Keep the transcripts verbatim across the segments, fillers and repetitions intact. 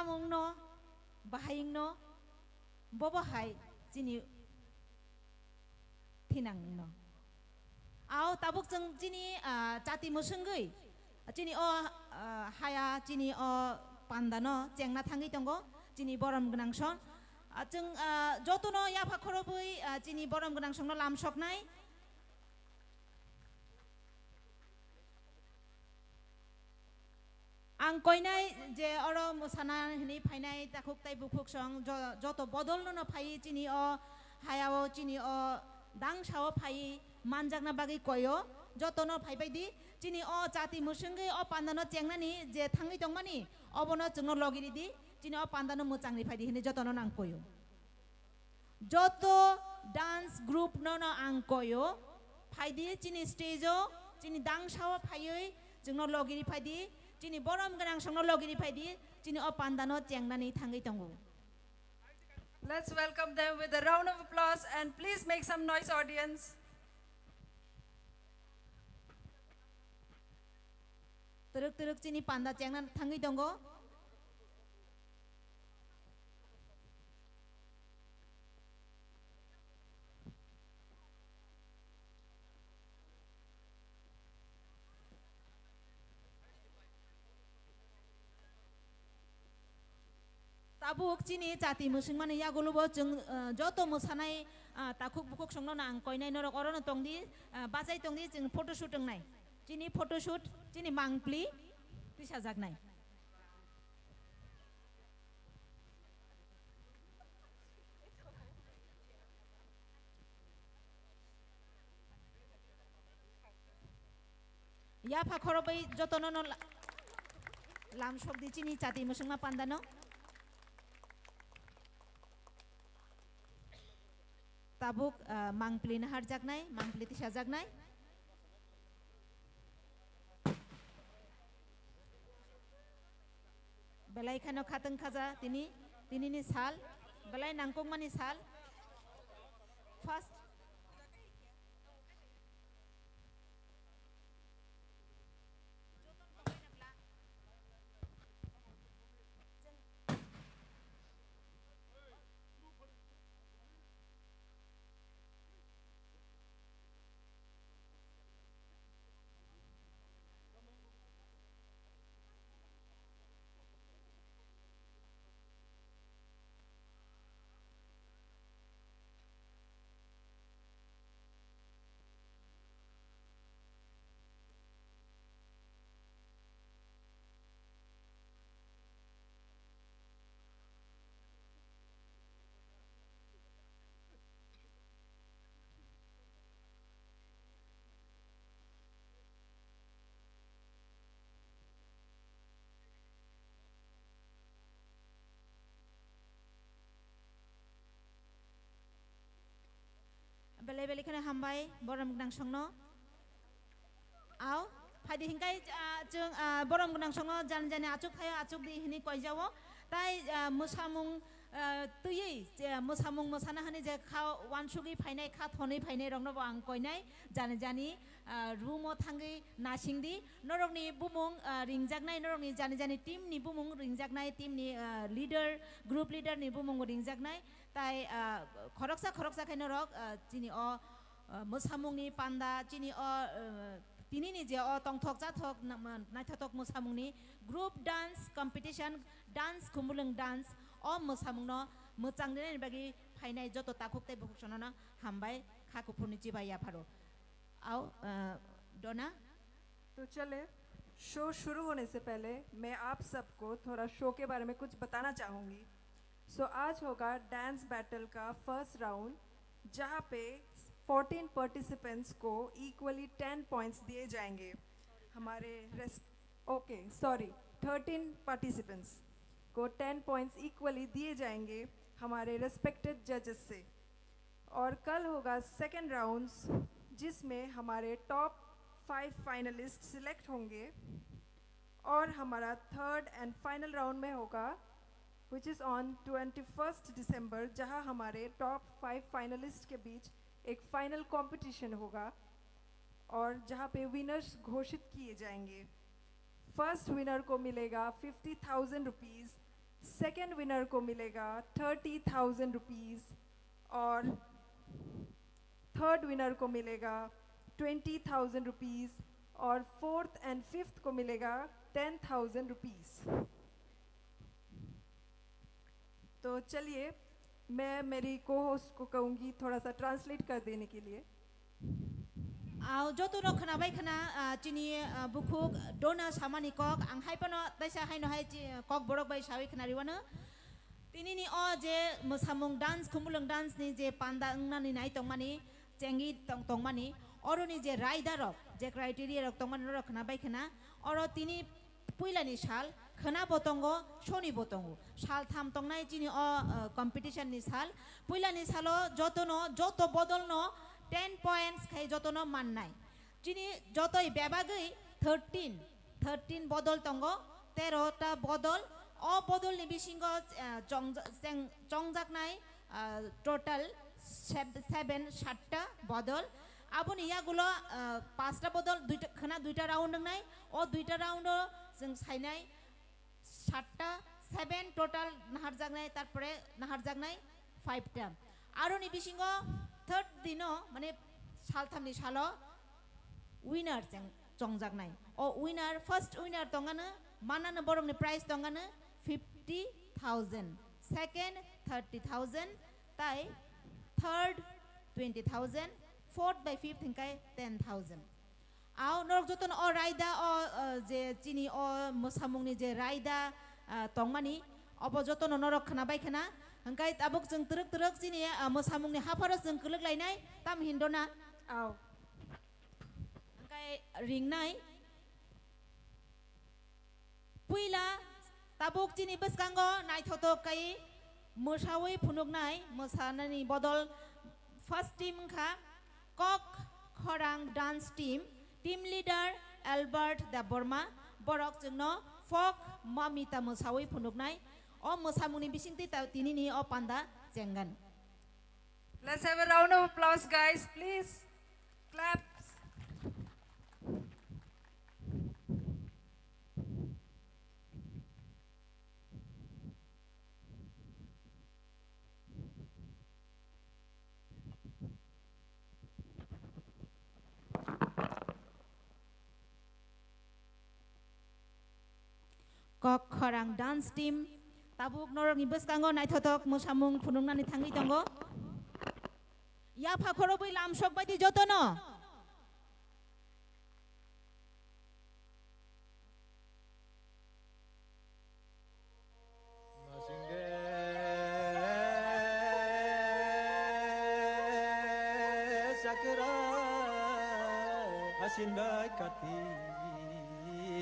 Mungno, bahayingno, bobo hai chini thinangno. Ao tabuk chwng chini, ah, chati mwswngwi, chini o, ah, haya, chini o pandano chengna thangwi tongo, chini borom gwnang son. Ah, chwng, ah, jotono yapha khorobwi, ah, chini borom gwnang songno lamsoknai. Ang koinai je oro mwsana hwnwi phainai takhuk tei bukhuk song jo-, joto bodol no phai chini o hayao chini o dangsa o phai manjakna bagwi koio joto no phai bai di chini o chati mwswngwi o panda no chengnani je thangwi tongmani obono chwngno logi ridi chini o panda no mwchang ri phai di hwnwi joto no nang koio. Joto dance group no no ang koyo, phaidi chini stage o, chini dangsa o phaiwi chwngno logiri phaidi, chini borom gwnang songno logiri phaidi, chini o panda no chengnani thangwi tongo. Let's welcome them with a round of applause and please make some noise, audience. Twrwk twrwk chini panda chengna thangwi tongo. Tabuk chini chati mwswngmani yagulo bo chwng, ah, joto mwsanai, ah, takhuk bukhuk songno nang koinai norok orono tongdi, ah, bachai tongdi chwng photo shoot wngnai. Chini photo shoot, chini mangpli tisajaknai. Yapha khorobwi jotono no la-, lamsok di chini chati mwswngma pandano. Tabuk, ah, mangpili naharjaknai, mangpili tisajaknai. Belai kheno khatwng khaja tini, tinini sal, belai nangkukmani sal. First. Belai belai kheno hambai, borom gwnang songno. Ao, phaidi hinkai, ah, chwng, ah, borom gwnang songno jani jani achuk thaio, achuk di hini koijao. Tai, ah, mwsamung, ah, twiwi, je mwsamung mwsana hani je kha wansugwi phainai, kha thonwi phainai rokno bo ang koinai, jani jani, ah, room o thangwi nasing di. Norokni bumung, ah, ringjaknai, norokni jani jani team ni bumung ringjaknai, team ni, ah, leader, group leader ni bumung ringjaknai. Tai, ah, khoroksa khoroksa khe norok, ah, chini o, ah, mwsamungni panda, chini o, ah, tinini je o tongthok chathok na-, ma-, naithothok mwsamungni group dance competition, dance khumulwng dance, o mwsamungno mwchang rinani bagwi phainai joto takhuk tei bukhuk sonono hambai kha kuphurni chibai yapharo. Ao, ah, Dona. तो चले, शो शुरू होने से पहले मैं आप सबको थोड़ा शो के बारे में कुछ बताना चाहूँगी। सो आज होगा डांस बैटल का फर्स्ट राउंड, जहाँ पे फोर्टीन पार्टिसिपेंट्स को इक्वली टेन पॉइंट्स दिए जाएंगे। हमारे race okay, sorry, thirteen participants को टेन पॉइंट्स इक्वली दिए जाएंगे हमारे रेस्पेक्टेड जजेस से। और कल होगा सेकंड राउंड्स, जिसमें हमारे टॉप फ़ाइव फाइनलिस्ट सिलेक्ट होंगे और हमारा थर्ड एंड फाइनल राउंड में होगा, which is on twenty first December, जहां हमारे टॉप फ़ाइव फाइनलिस्ट के बीच एक फाइनल कंपटीशन होगा और जहां पे विनर्स घोषित किए जाएंगे। फर्स्ट विनर को मिलेगा फिफ्टी थाउजेंड रुपीज़, विनर को मिलेगा थर्टी थाउजेंड रुपीज और थर्ड विनर को मिलेगा ट्वेंटी थाउजेंड रुपीज और फोर्थ एंड फिफ्थ को मिलेगा टेन थाउजेंड रुपीज। तो चलिए, मैं मेरी को होस्ट को कहूँगी थोड़ा सा ट्रांसलेट कर देने के लिए। Ao joto no khwnabai khwna, ah, chini, ah, bukhuk Dona samani kok, ang hai phano taisa haino hai chi-, kok borok bai sawi khwnari wano. Tini ni o je mwsamung dance, Khumulwng dance ni je panda wngnani nai tongmani, chengwi tong-, tongmani, oroni je raida rok, je criteria rok tongmani norok khwnabai khwna, oro tini puilani sal, khwnabo tongo, sonibo tongo. Sal tham tongnai chini o, uh, competition ni sal. Puilani salo jotono, joto bodolno ten points khai jotono mannai. Chini jotoi bebagwi thirteen, thirteen bodol tongo, tero ta bodol. O bodolni bisingo, uh, chong-, cheng-, chongjaknai, ah, total seb-, seven, satta bodol. Aboni yagulo, ah, pasta bodol, duita, khwna duita round wngnai. O duita round o chwng sainai satta, seven total naharjaknai, tarpore naharjaknai five ta. Aroni bisingo third dino, mane salthamni salo winner cheng-, chongjaknai. O winner, first winner tongano, manano borokni prize tongano fifty thousand, second thirty thousand, tai third twenty thousand, fourth bai fifth hingkai ten thousand. Ao norok jotono o raida o, o je chini o mwsamungni je raida, ah, tongmani, obo jotono norok khwnabai khwna. Hingkai tabuk chwng twrwk twrwk chini, ah, mwsamungni hapharo chwng kwlwk lainai, tam hindona. Ao. Hingkai ringnai. Puila tabuk chini bwskango naithotok kai mwsawi phunuknai, mwsanani bodol first team wngkha Kok Khorang dance team, team leader Albert Debbarma, borok chwngno folk Mamita mwsawi phunuknai. O mwsamungni bisingtwi ta-, tinini o panda chenggan. Let's have a round of applause, guys, please. Clap. Kok Khorang dance team tabuk norokni bwskango naithotok mwsamung phunuknani thangwi tongo. Yapha khorobwi lamsok baidi jotono. Masingge sakra asin bai kati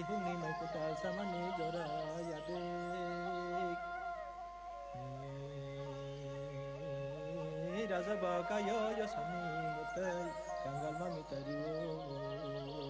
hungni mai kutal samani jora yadek. Raja ba kayo yo sami mutai kangal mami tari o.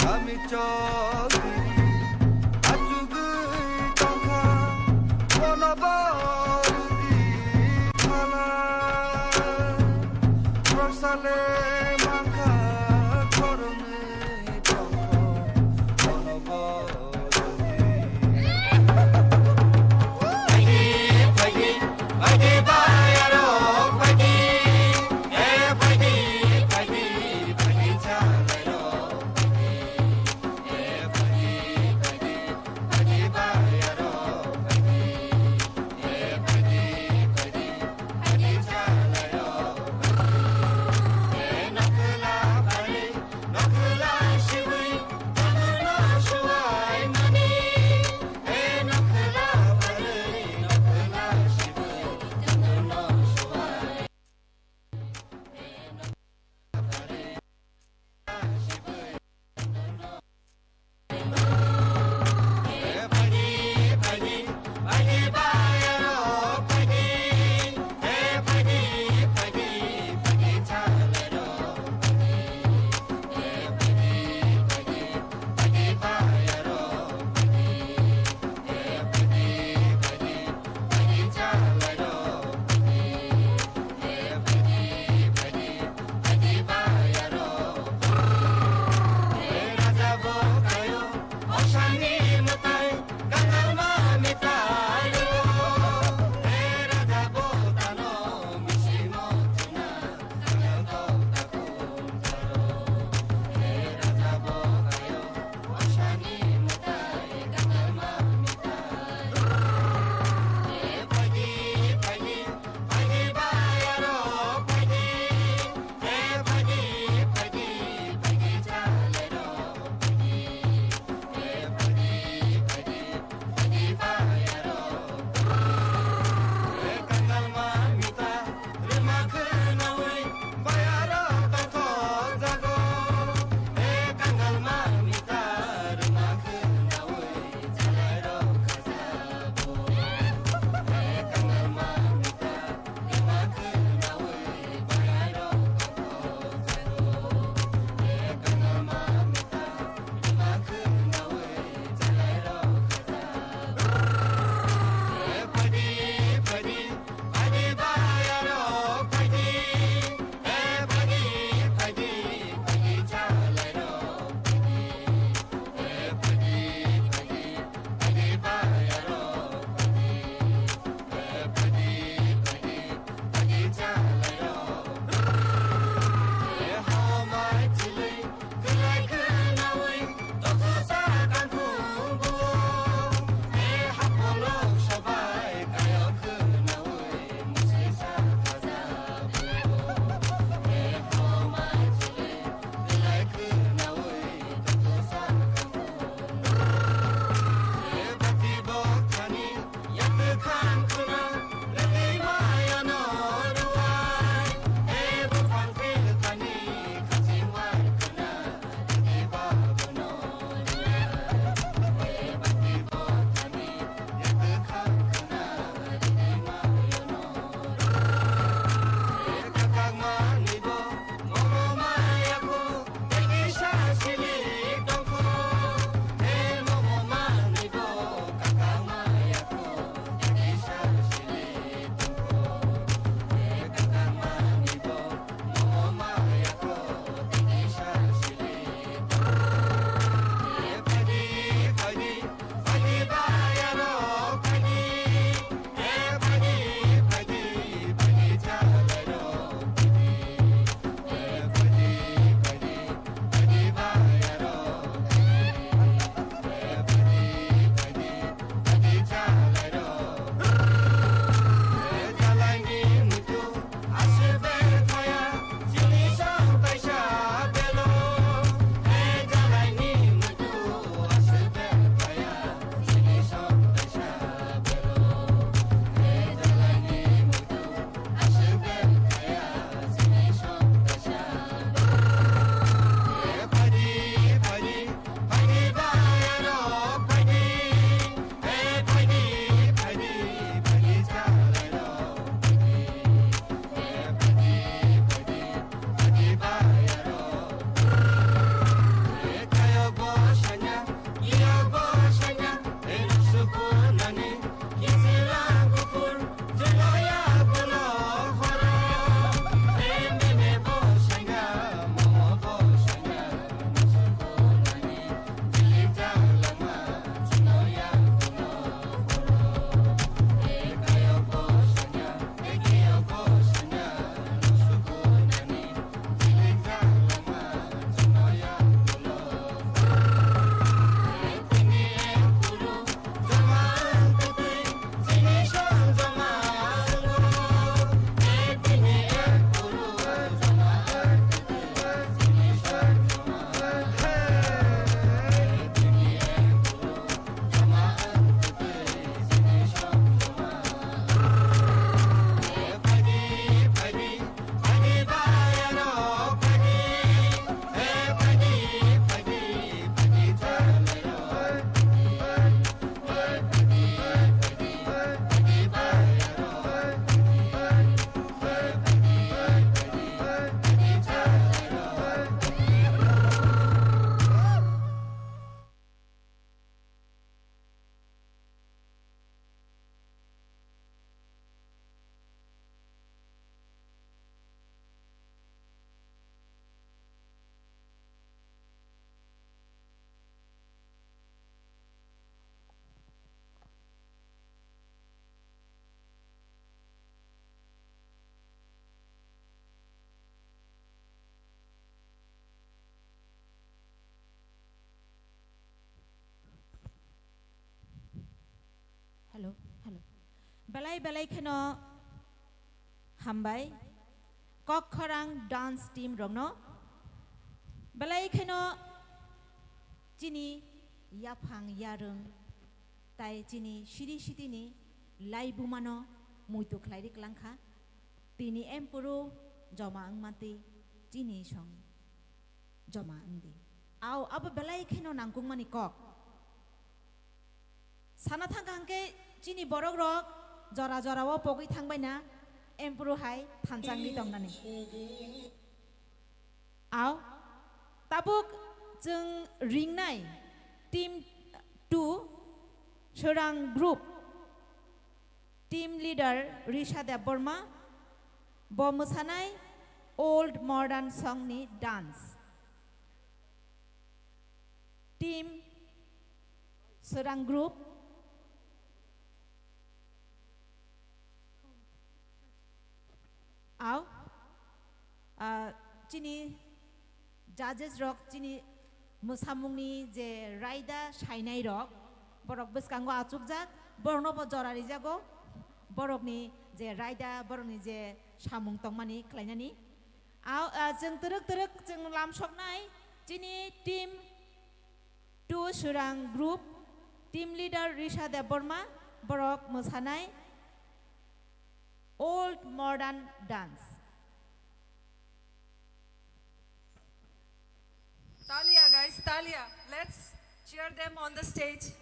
Kami chok diri achugwi tongkha, bono bordi phala. Rosale mangkha khoroknwi tongkha, bono bordi. Phaidi, phaidi, phaidi, bayarok phaidi. Belai belai kheno hambai kok khorang dance team rokno. Belai kheno chini yaphang yarwng tai chini siri sitini laibumano muitu khlai ri klangkha. Tini emphuru joma wngmantwi chini song joma wngdi. Au abo belai kheno nangkukmani kok. Sana thangkha hwnkhe chini borok rok jora jora o pogwi thangbaina emphuru hai thanchangwi tongnani. Au tabuk chwng ringnai team two Swarang group. Team leader Risha Debbarma, bo mwsanai old modern song ni dance. Team Swarang group, au, ah, chini judges rok chini mwsamungni je raida sainai rok, borok bwskango achukjak, borokno bo jora rijago, borokni je raida, borokni je samung tongmani khlainani. Au, ah, chwng twrwk twrwk chwng lamsoknai chini team two Swarang group, team leader Risha Debbarma, borok mwsanai old modern dance. Talia, guys, talia. Let's cheer them on the stage.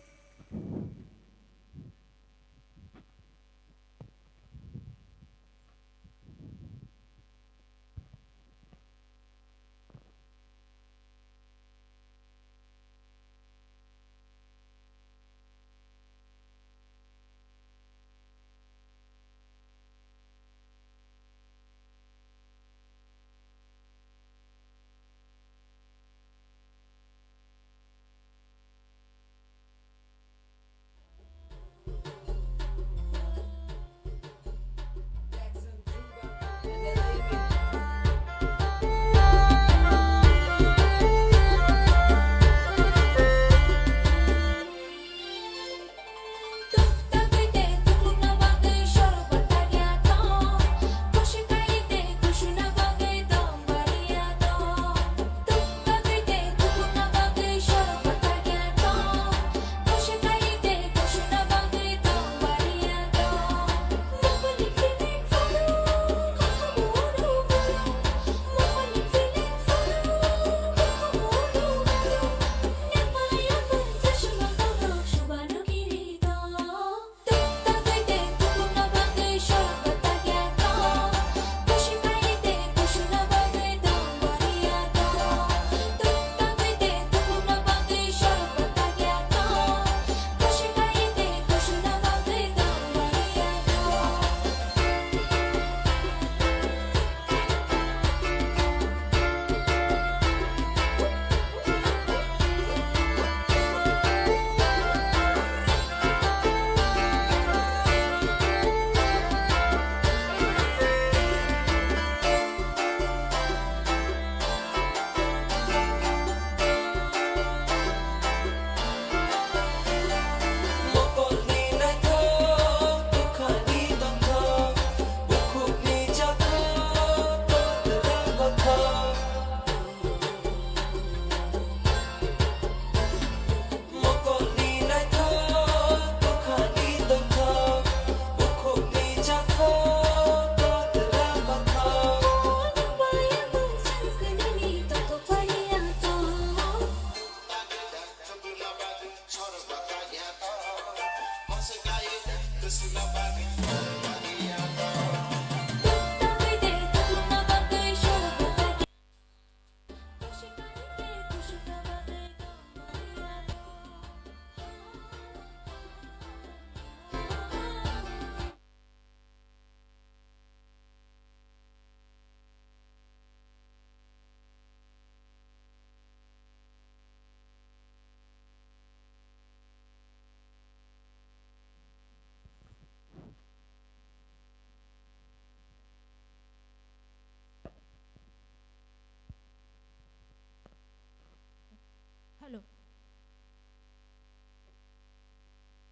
Hello.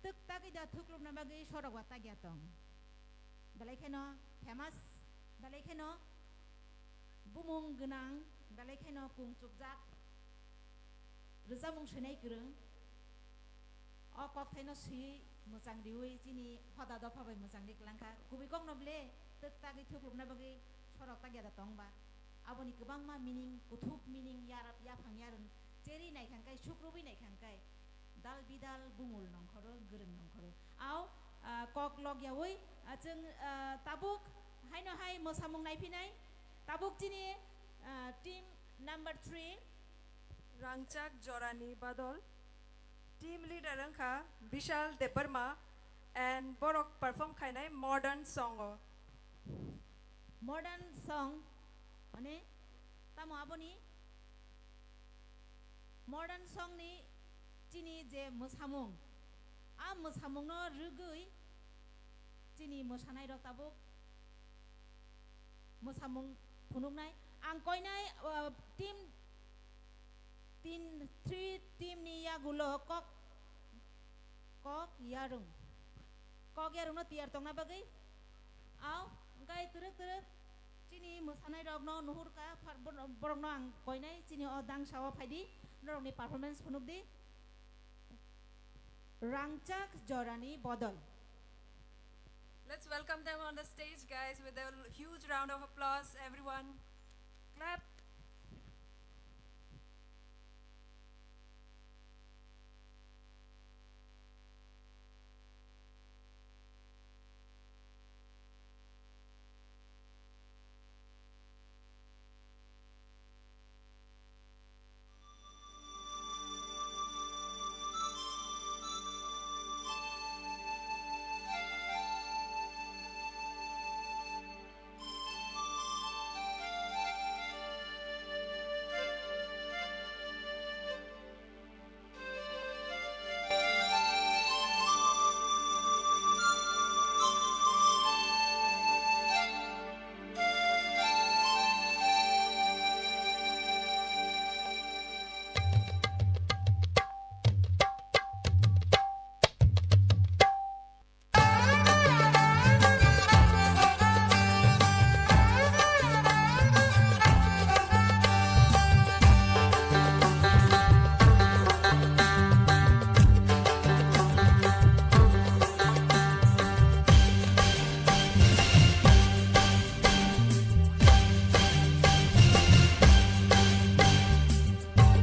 Twk tagwi da thuklopna bagwi sorok wa tagya tong. belai kheno famous, belai kheno bumung gwnang, belai kheno kung chukjak rwchapmung swinai kwrwng. O kokthaino swiwi mwchang riwi chini hoda dopha bai mwchang ri kwlangkha. Kubui kokno ble twk tagwi thuklukna bagwi sorok tak yada tongba. Aboni kwbangma meaning, kuthuk meaning, yarap yaphang yarwng cheri naikhangkhai, sukrubwi naikhangkhai. Dal bidal bumul nongkhoro, gwrwng nongkhoro. Ao, ah, kok log yawi, ah, chwng, ah, tabuk haino hai mwsamung naiphinai. Tabuk chini, ah, team number three. Rangchak jorani badol. Team leader wngkha Bishal Debbarma and borok perform khainai modern song o. Modern song, mane, tamo aboni modern song ni chini je mwsamung, a mwsamungno rwgwi chini mwsanairok tabuk mwsamung phunuknai. Ang koinai, uh, team tin, three team ni yagulo kok, kok yarung. Kok yarungno tiyar tongna bagwi. Ao, hwnkhe twrwk twrwk chini mwsanairokno nuhurkha, phar-, borok-, borokno ang koinai chini o dangsa o phaidi, norokni performance phunukdi. Rangchak jorani bodol. Let's welcome them on the stage, guys, with a huge round of applause, everyone. Clap.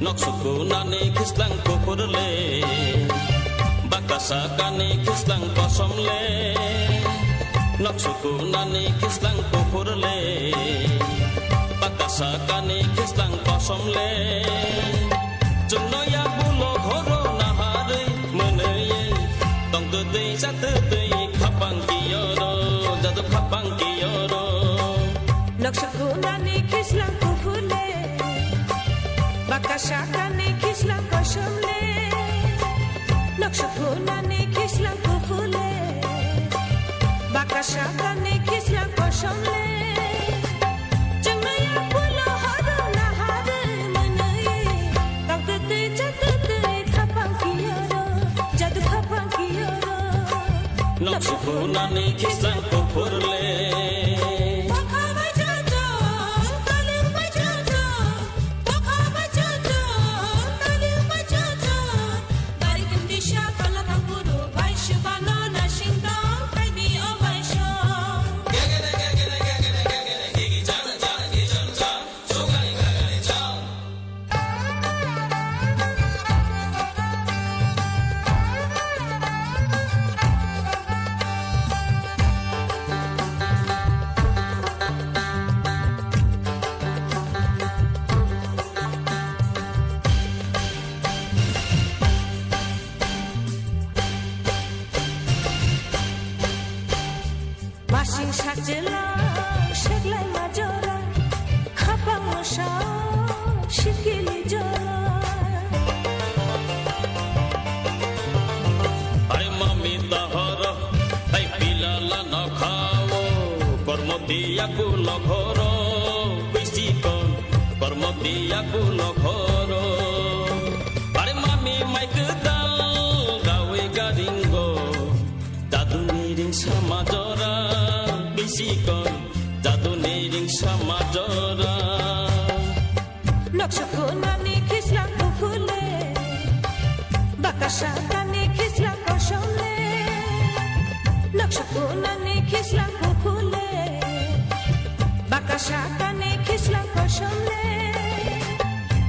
Nok sukunani khislang kuphur le, bakasakani khislang kosom le. Nok sukunani khislang kuphur le, bakasakani khislang kosom le. Chwngno yabulo horo naharwi mwnwi, tongtwtwi chatwtwi khapang kiyoro, jadu khapang kiyoro. Nok sukunani khislang kuphur le, bakasakani khislang kosom le. Nok sukunani khislang kuphur le, bakasakani khislang kosom le. Chwngno yabulo horo naharwi mwnwi, tongtwtwi chatwtwi khapang kiyoro, jadu khapang kiyoro. Nok sukunani khislang kuphur le. Masing sakchela seklai majora, khapang mosa sikili jora. Ai mami tahoro, ai pilala no khao, kormo tiya kulo khoro, kuisikon, kormo tiya kulo khoro. Ai mami mai kedal, gawe garingo, daduni ring sama jora. Sikon jaduni ringsa majora. Noksukunani khislang kuphule, bakasa kani khislang kosomle. Noksukunani khislang kuphule, bakasa kani khislang kosomle.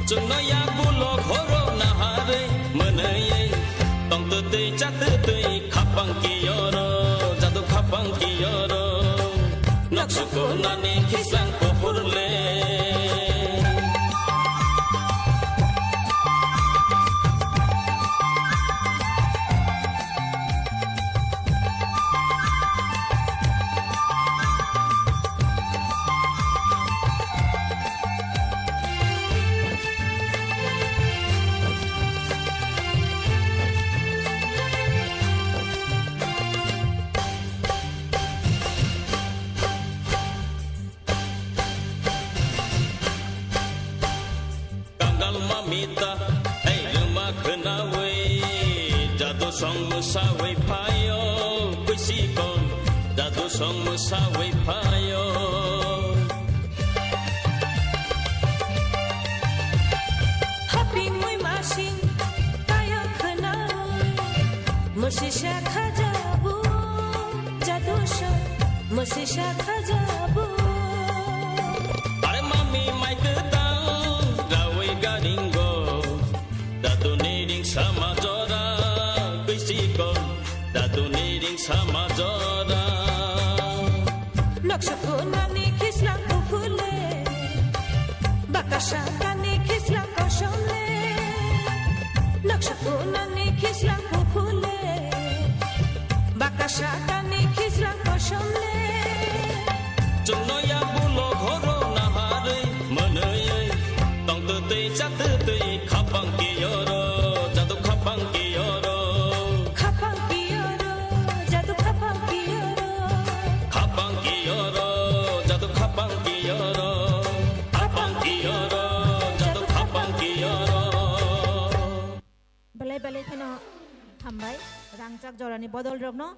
Chwngno ya bulok horo naharwi mwnwi, tongtwtwi chatwtwi khapang kiyoro, jadu khapang kiyoro. Noksukunani khislang kuphurle. Kangal mamita, hei rwma khwnawi, jadu song mwsawi phaio, kuisikon, jadu song mwsawi phaio. Hapingwi masing, kaya khwnawi, mwsisa khajabu, jadu song, mwsisa khajabu. Are mami mai kwtang rawi garingo, daduni ring sama jora, kwisikon, daduni ring sama jora. Noksukunani khislang kuphule, bakasa kani khislang kosomle. Noksukunani khislang kuphule, bakasa kani khislang kosomle. Chwngno ya bulok horo naharwi mwnwi, tongtwtwi chatwtwi khapang kiyoro, jadu khapang kiyoro. Khapang kiyoro, jadu khapang kiyoro. Khapang kiyoro, jadu khapang kiyoro. Khapang kiyoro, jadu khapang kiyoro. Belai belai kheno hambai, rangchak jorani bodol rokno.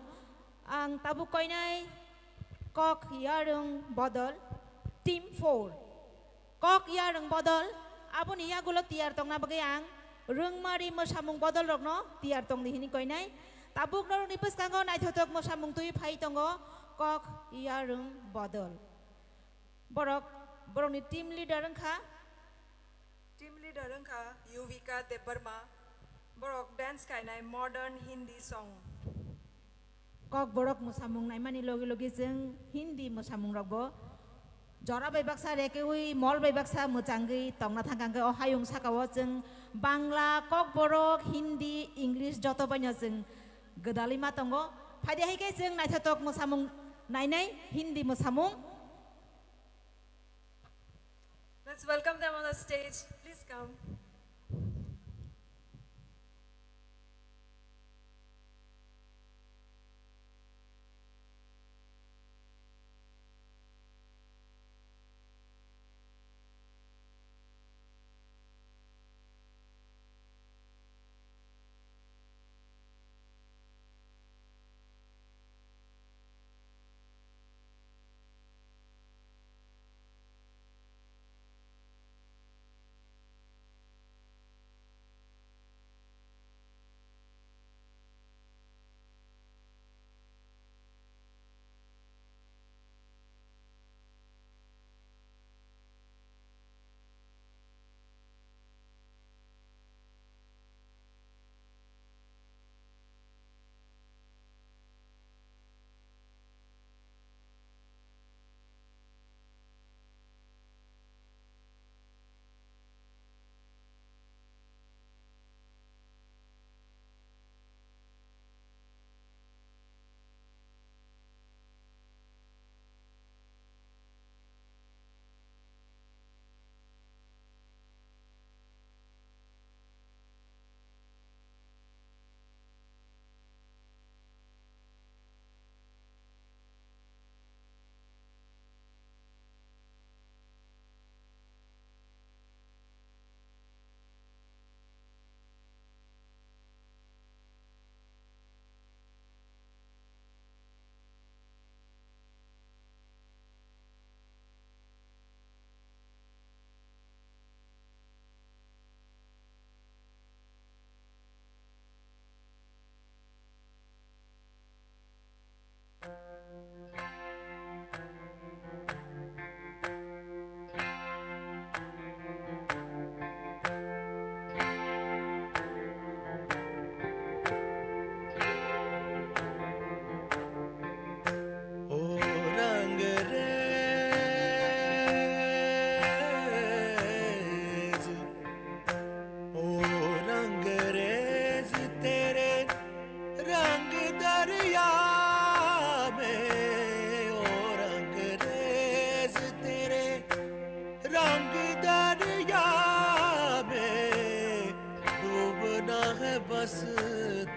Ang tabuk koinai kok yarwng bodol, team four. Kok yarwng bodol, aboni yagulo tiyar tongna bagwi ang rwngmari mwsamung bodol rokno tiyar tongdi hini koinai. Tabuk norokni bwskango naithothok mwsamung twi phai tongo kok yarwng bodol. Borok, borokni team leader wngkha. Team leader wngkha Yuvika Debbarma. Borok dance khainai modern Hindi song. Kokborok mwsamung naimani logi logi chwng Hindi mwsamungrokbo jora bai baksa rekeui, mol bai baksa mwchangwi tongna thangkha. Hwnkhe o hayung sakao chwng Bangla, Kokborok, Hindi, English joto baino chwng gwdalwi ma tongo. Phaidi hai khe chwng naithothok mwsamung nainai, Hindi mwsamung. Let's welcome them on the stage. Please come.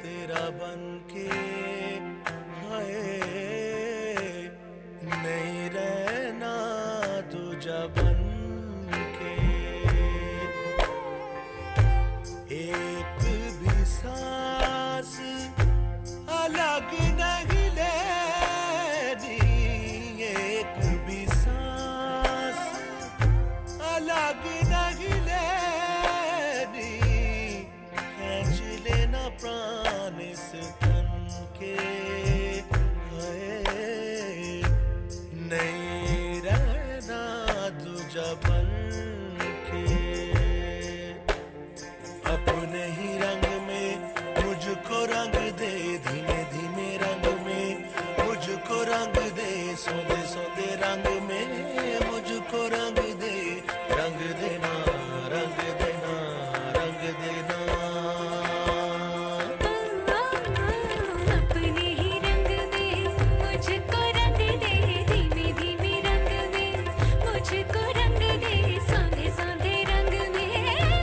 तेरा बन के, हाय, नहीं रहना दूजा बन के। एक भी सांस अलग नहीं लेनी, एक भी सांस अलग नहीं लेनी। खींच लेना प्राण इस तन के, हाय, नहीं रहना दूजा बन के। अपने ही रंग में मुझको रंग दे, धीमे धीमे रंग में मुझको रंग दे, सोते सोते रंग में मुझको रंग दे, रंग देना, रंग देना, रंग देना। अपने ही रंग में मुझको रंग दे, धीमे धीमे रंग में मुझको रंग दे, सोते सोते रंग में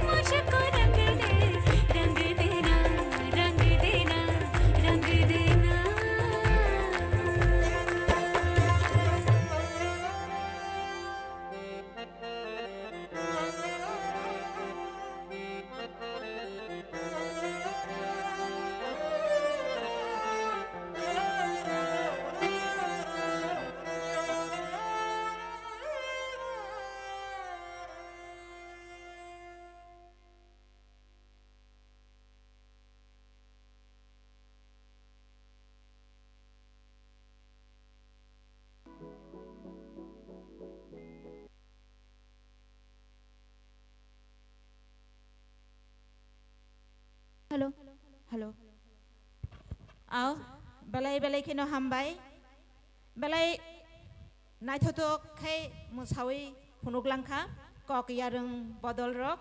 मुझको रंग दे, रंग देना, रंग देना, रंग देना। Hello. Hello. Ao, belai belai kheno hambai. Belai naithothok khai mwsawi phunuk langkha. Kok yarwng bodol rok.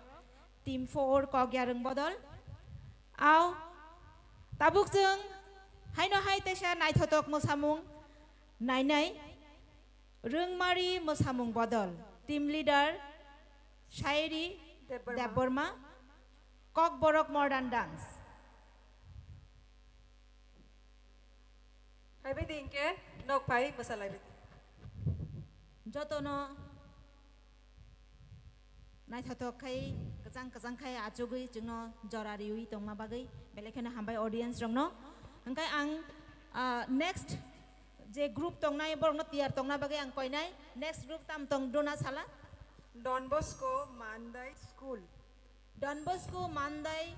Team four kok yarwng bodol. Ao, tabuk chwng haino hai teisa naithothok mwsamung nainai. Rwngmari mwsamung bodol. Team leader Shairi Debbarma. Debbarma. Kokborok modern dance. Phaibaidi hinkhe nok phai mwsalaibaidi. Jotono naithothok khai kwchang kwchang khai achugwi chwngno jora riwi tongma bagwi belai kheno hambai audience rokno. Hwnkhe ang, ah, next je group tongnai borokno tiyar tongna bagwi ang koinai. Next group tam tong dona sala? Don Bosco Mandai School. Don Bosco Mandai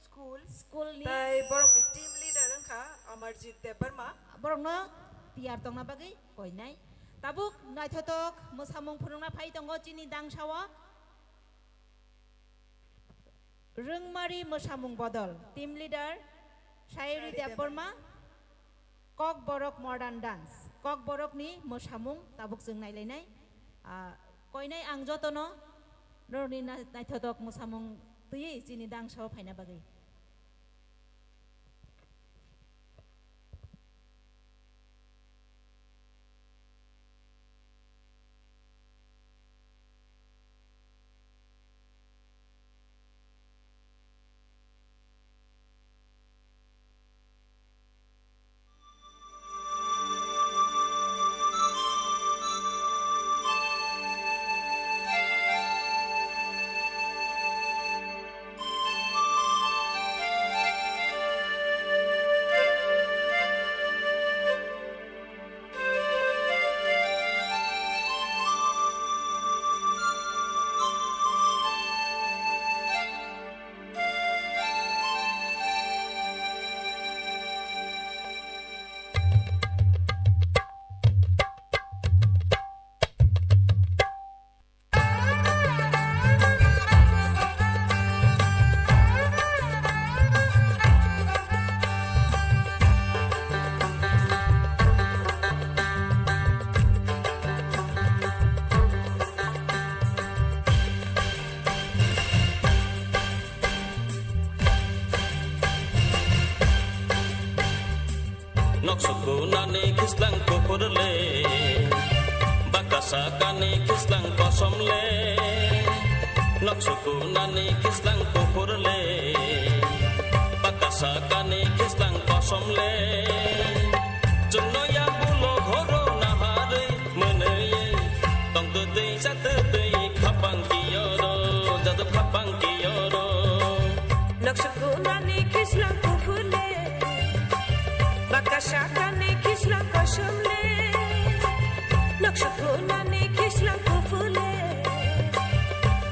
School. School ni. Tai borok ni team leader wngkha Amarjit Debbarma. Borokno tiyar tongna bagwi koinai. Tabuk naithothok mwsamung phunukna phai tongo chini dangsao. Rwngmari mwsamung bodol, team leader Shayuri Debbarma, Kokborok modern dance, Kokborokni mwsamung tabuk chwng nailainai. Ah, koinai ang jotono norokni na-, naithothok mwsamung twiwi chini dangsao phaina bagwi. Nok sukunani khislang kuphur le, bakasakani khislang kosom le. Nok sukunani khislang kuphur le, bakasa Kani khislang kosom le, chwngno yang ulo ghoro naharwi mwnwi, tongtwtwi chatwtwi khapang kiyoro, jadu khapang kiyoro. Noksa kunani khislang kuphur le, bakasakani khislang kosom le, noksa kunani khislang kuphur le,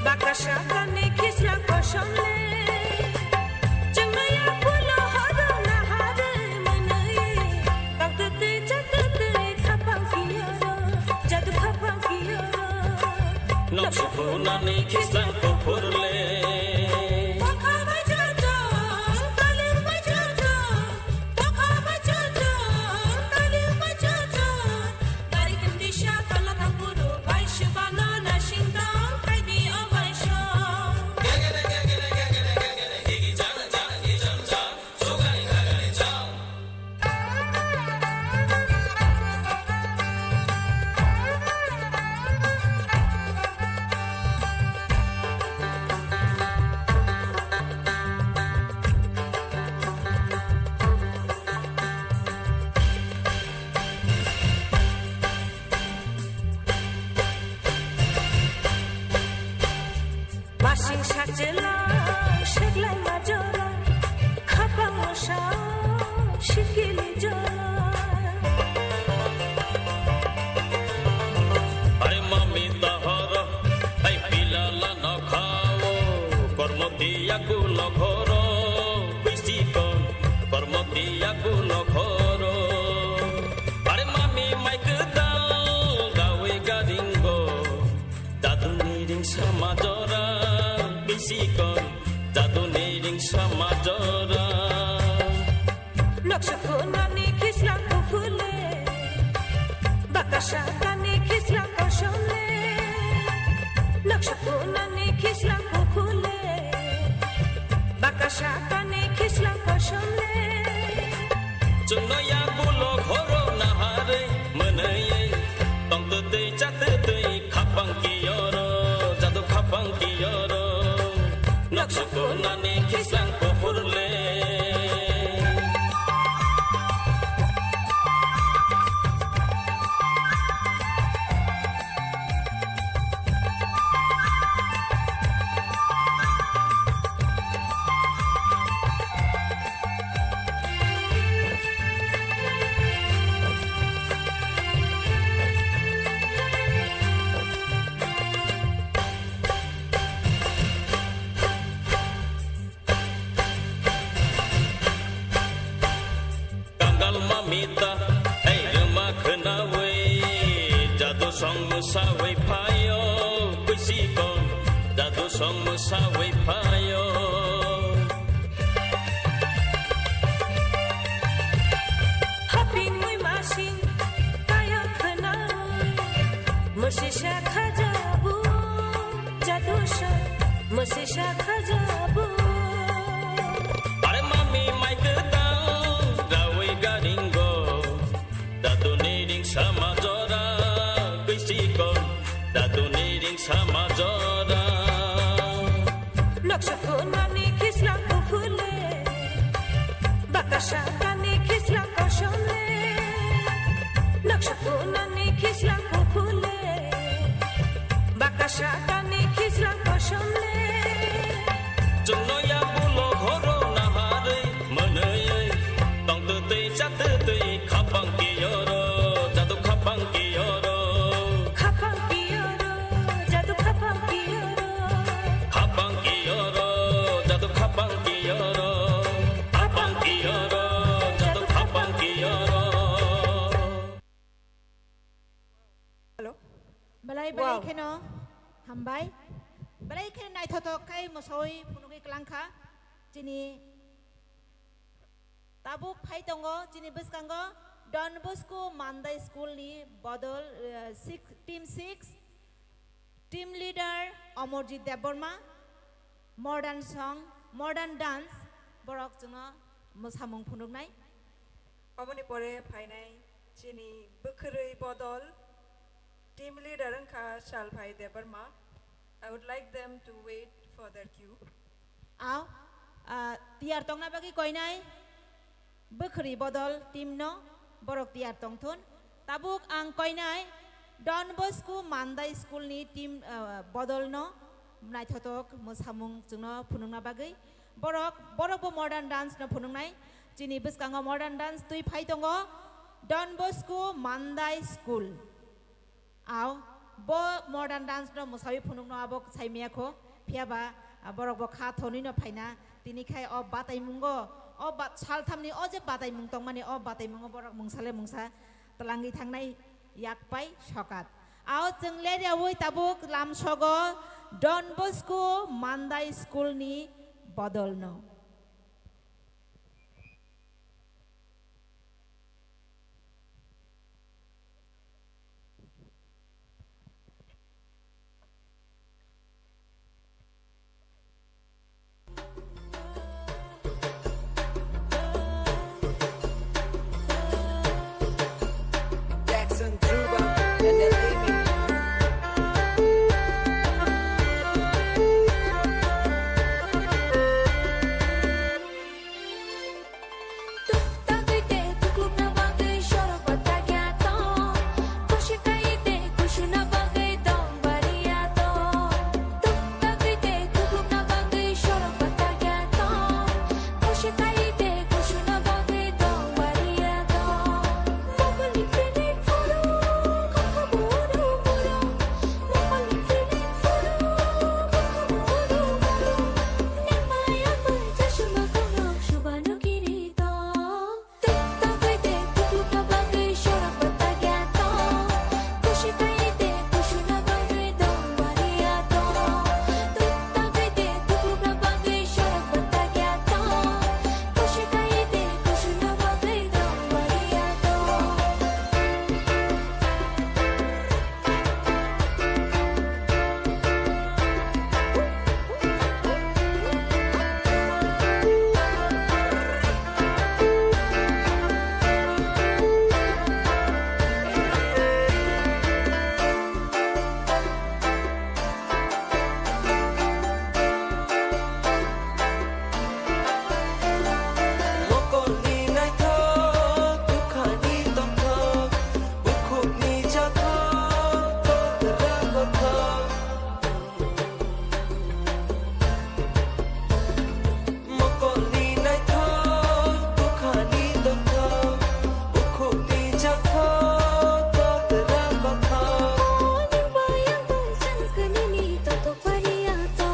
bakasakani khislang kosom le. Chwngmaya pulo horo naharwi mwnwi, tongtwtwi chatwtwi khapang kiyoro, jadu khapang kiyoro. Noksa kunani khislang kuphur le. Bokha bai joto, talim bai joto, bokha bai joto, talim bai joto. Gari kemdi sha pala kampuru, bai shibano na shingdong, kaidi o bai sho. Masing sachelang seklai majora, khapang osa sikili jora. Are mami tahara, ai pilala na khao, kormo tiya kulo khoro, pisikon, kormo tiya kulo khoro. Are mami mai kedal, gawe garingo. Jaduni ring sama jora, bisikon, jaduni ring sama jora. Noksa kunani khislang kuphur le, bakasakani khislang kosom le. Noksa kunani khislang kuphur le, bakasakani khislang kosom le. Chwngno yagulo ghoro naharwi mwnwi, tongtwtwi chatwtwi khapang kiyoro, jadu khapang kiyoro. Noksa kunani khislang kuphur le. Kangal mamita, hei rwma khwnawi, jadu song mwsawi phaio, kuisikon, jadu song mwsawi phaio. Hapingwi masing kaya khwnawi, mwsisa khajabu, jadu song mwsisa khajabu. Are mami mai kwtal rawi garingo, jaduni ring sama jora, kuisikon, jaduni ring sama jora. Noksa kunani khislang kuphur le, bakasakani khislang kosom le. Noksa kunani khislang kuphur le, bakasakani khislang kosom le. Chwngno yagulo ghoro naharwi mwnwi, tongtwtwi chatwtwi khapang kiyoro, jadu khapang kiyoro. Khapang kiyoro, jadu khapang kiyoro. Khapang kiyoro, jadu khapang kiyoro. Khapang kiyoro, jadu khapang kiyoro. Hello. Belai belai Wow. kheno hambai. Belai kheno naithothok khai mwsawi phunugwi klangkha. Chini tabuk phai tongo chini bwskango Don Bosco Mandai School ni bodol, eh, six, team six, team leader Omorjit Debbarma, modern song, modern dance, borok chwngno mwsamung phunuknai. Oboni pore phainai chini bwkhwrwi bodol, team leader wngkha Salphai Debbarma. I would like them to wait for their cue. Ao, Ah, tiyar tongna bagwi koinai bwkhwrwi bodol team no borok tiyar tongthun. Tabuk ang koinai Don Bosco Mandai School ni team, ah, bodol no naithotok mwsamung chwngno phunukna bagwi borok, borok bo modern dance no phunuknai. Chini bwskango modern dance twi phai tongo Don Bosco Mandai School. Ao, bo modern dance no mwsawi phunukno abo saimaya kho, phiya ba, ah, borok bo kha thonwi no phaina, tini khai o bataimungo, o ba-, salthamni o je bataimung tongmani, o bataimungo borok mungsa le mungsa twlangwi thangnai yak pai sokat. Ao chwng leryawi tabuk lamsogo Don Bosco Mandai School ni bodol no. Jackson Druba and the Amy. Mokolni naithok, bwkhani tongthok, bukhukni chathok, tokra gothok. Mokolni naithok, bwkhani tongthok, bukhukni chathok, tokra gothok. Ani bayang bai changkani ni tongthok pariya to.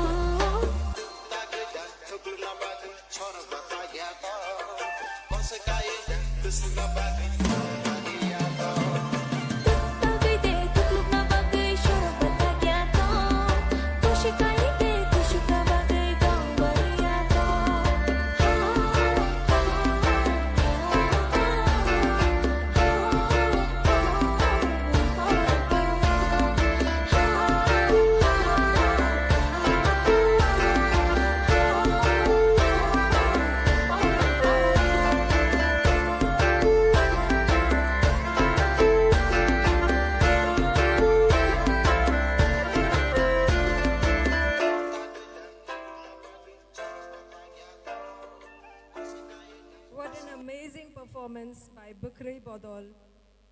What an amazing performance by Bwkhwrwi Bodol.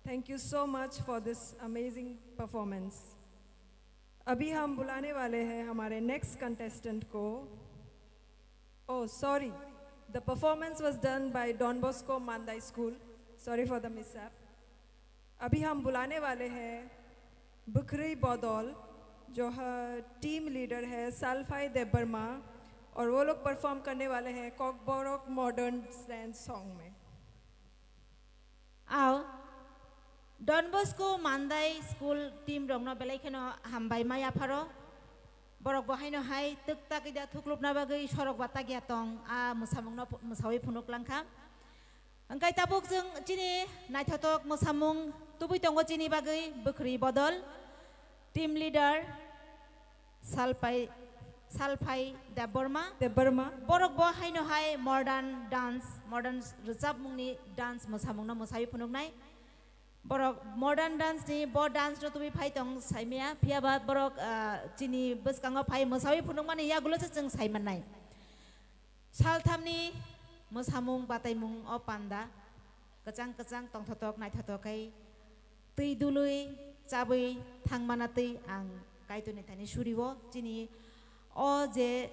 Thank you so much for this amazing performance. अभी हम बुलाने वाले हैं हमारे next contestant को। Oh, sorry, the performance was done by Don Bosco Mandai School. Sorry for the mishap. अभी हम बुलाने वाले हैं Bwkhwrwi Bodol, जो है टीम लीडर है सालफाई देबबर्मा, और वो लोग परफॉर्म करने वाले हैं कॉकबोरोक मॉडर्न डांस सॉन्ग में। Ao, Don Bosco Mandai School team rokno belai kheno hambai ma yapharo. Borok bo haino hai twk takida thuklupna bagwi sorok ba takya tong a mwsamungno ph-, mwsawi phunuk langkha. Hwnkhe tabuk chwng chini naithotok mwsamung tubui tongo chini bagwi Bwkhwrwi Bodol, team leader Salpai, Salphai Debbarma. Debbarma. Borok bo haino hai modern dance, modern rwchapmungni dance mwsamungno mwsawi phunuknai. Borok modern dance ni bo dance no tubui phai tong saimaya, phiya ba borok, ah, chini bwskango phai mwsawi phunukmani yagulo se chwng sai mannai. Salthamni mwsamung bataimung o panda kwchang kwchang tongthotok naithotok khe twi dului chabwi thangmana twi ang Kaitorni thani surio. Chini o je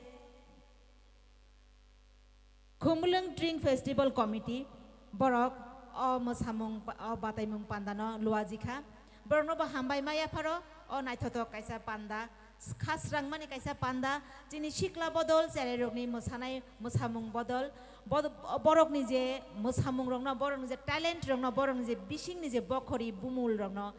Khumulwng Tring Festival Committee borok o mwsamung pa-, o bataimung pandano luajikha. Borokno bo hambai ma yapharo o naithotok kaisa panda, kha srangmani kaisa panda, chini sikla bodol cherairokni mwsanai mwsamung bodol, bod-, borokni je mwsamungrokno, borokni je talentrokno, borokni je bisingni je bokhori bumulrokno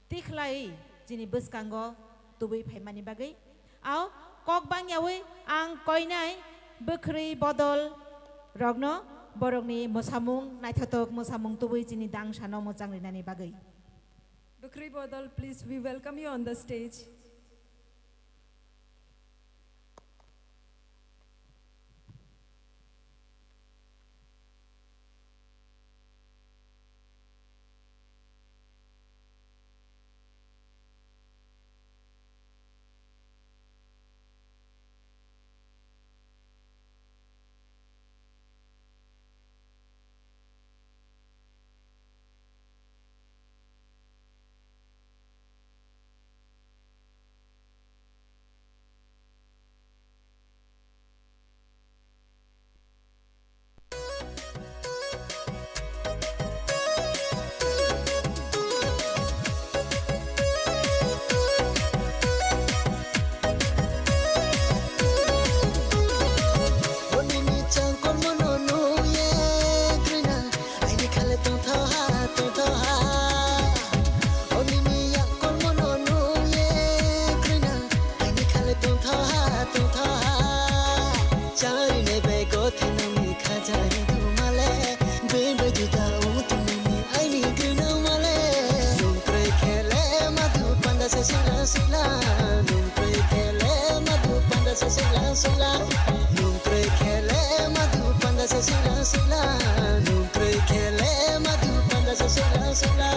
tikhlai chini bwskango tubui phaimani bagwi. Ao kok bangyawi ang koinai bwkhwrwi bodol rokno borokni mwsamung, naithotok mwsamung tubui chini dangsano mwchang rinani bagwi. Bwkhwrwi bodol, please, we welcome you on the stage. Onini changkolmono nuye krwina, aini khale tongthoha, tongthoha. Onini yakolmono nuye krwina, aini khale tongthoha, tongthoha. Chari ne bego thenani khajari dumale, bebe juda utumani aini grinamale. Nungkroi khele madu panda se sila sila, nungkroi khele madu panda se sila sila, nungkroi khele madu panda se sila sila, nungkroi khele madu panda se sila sila.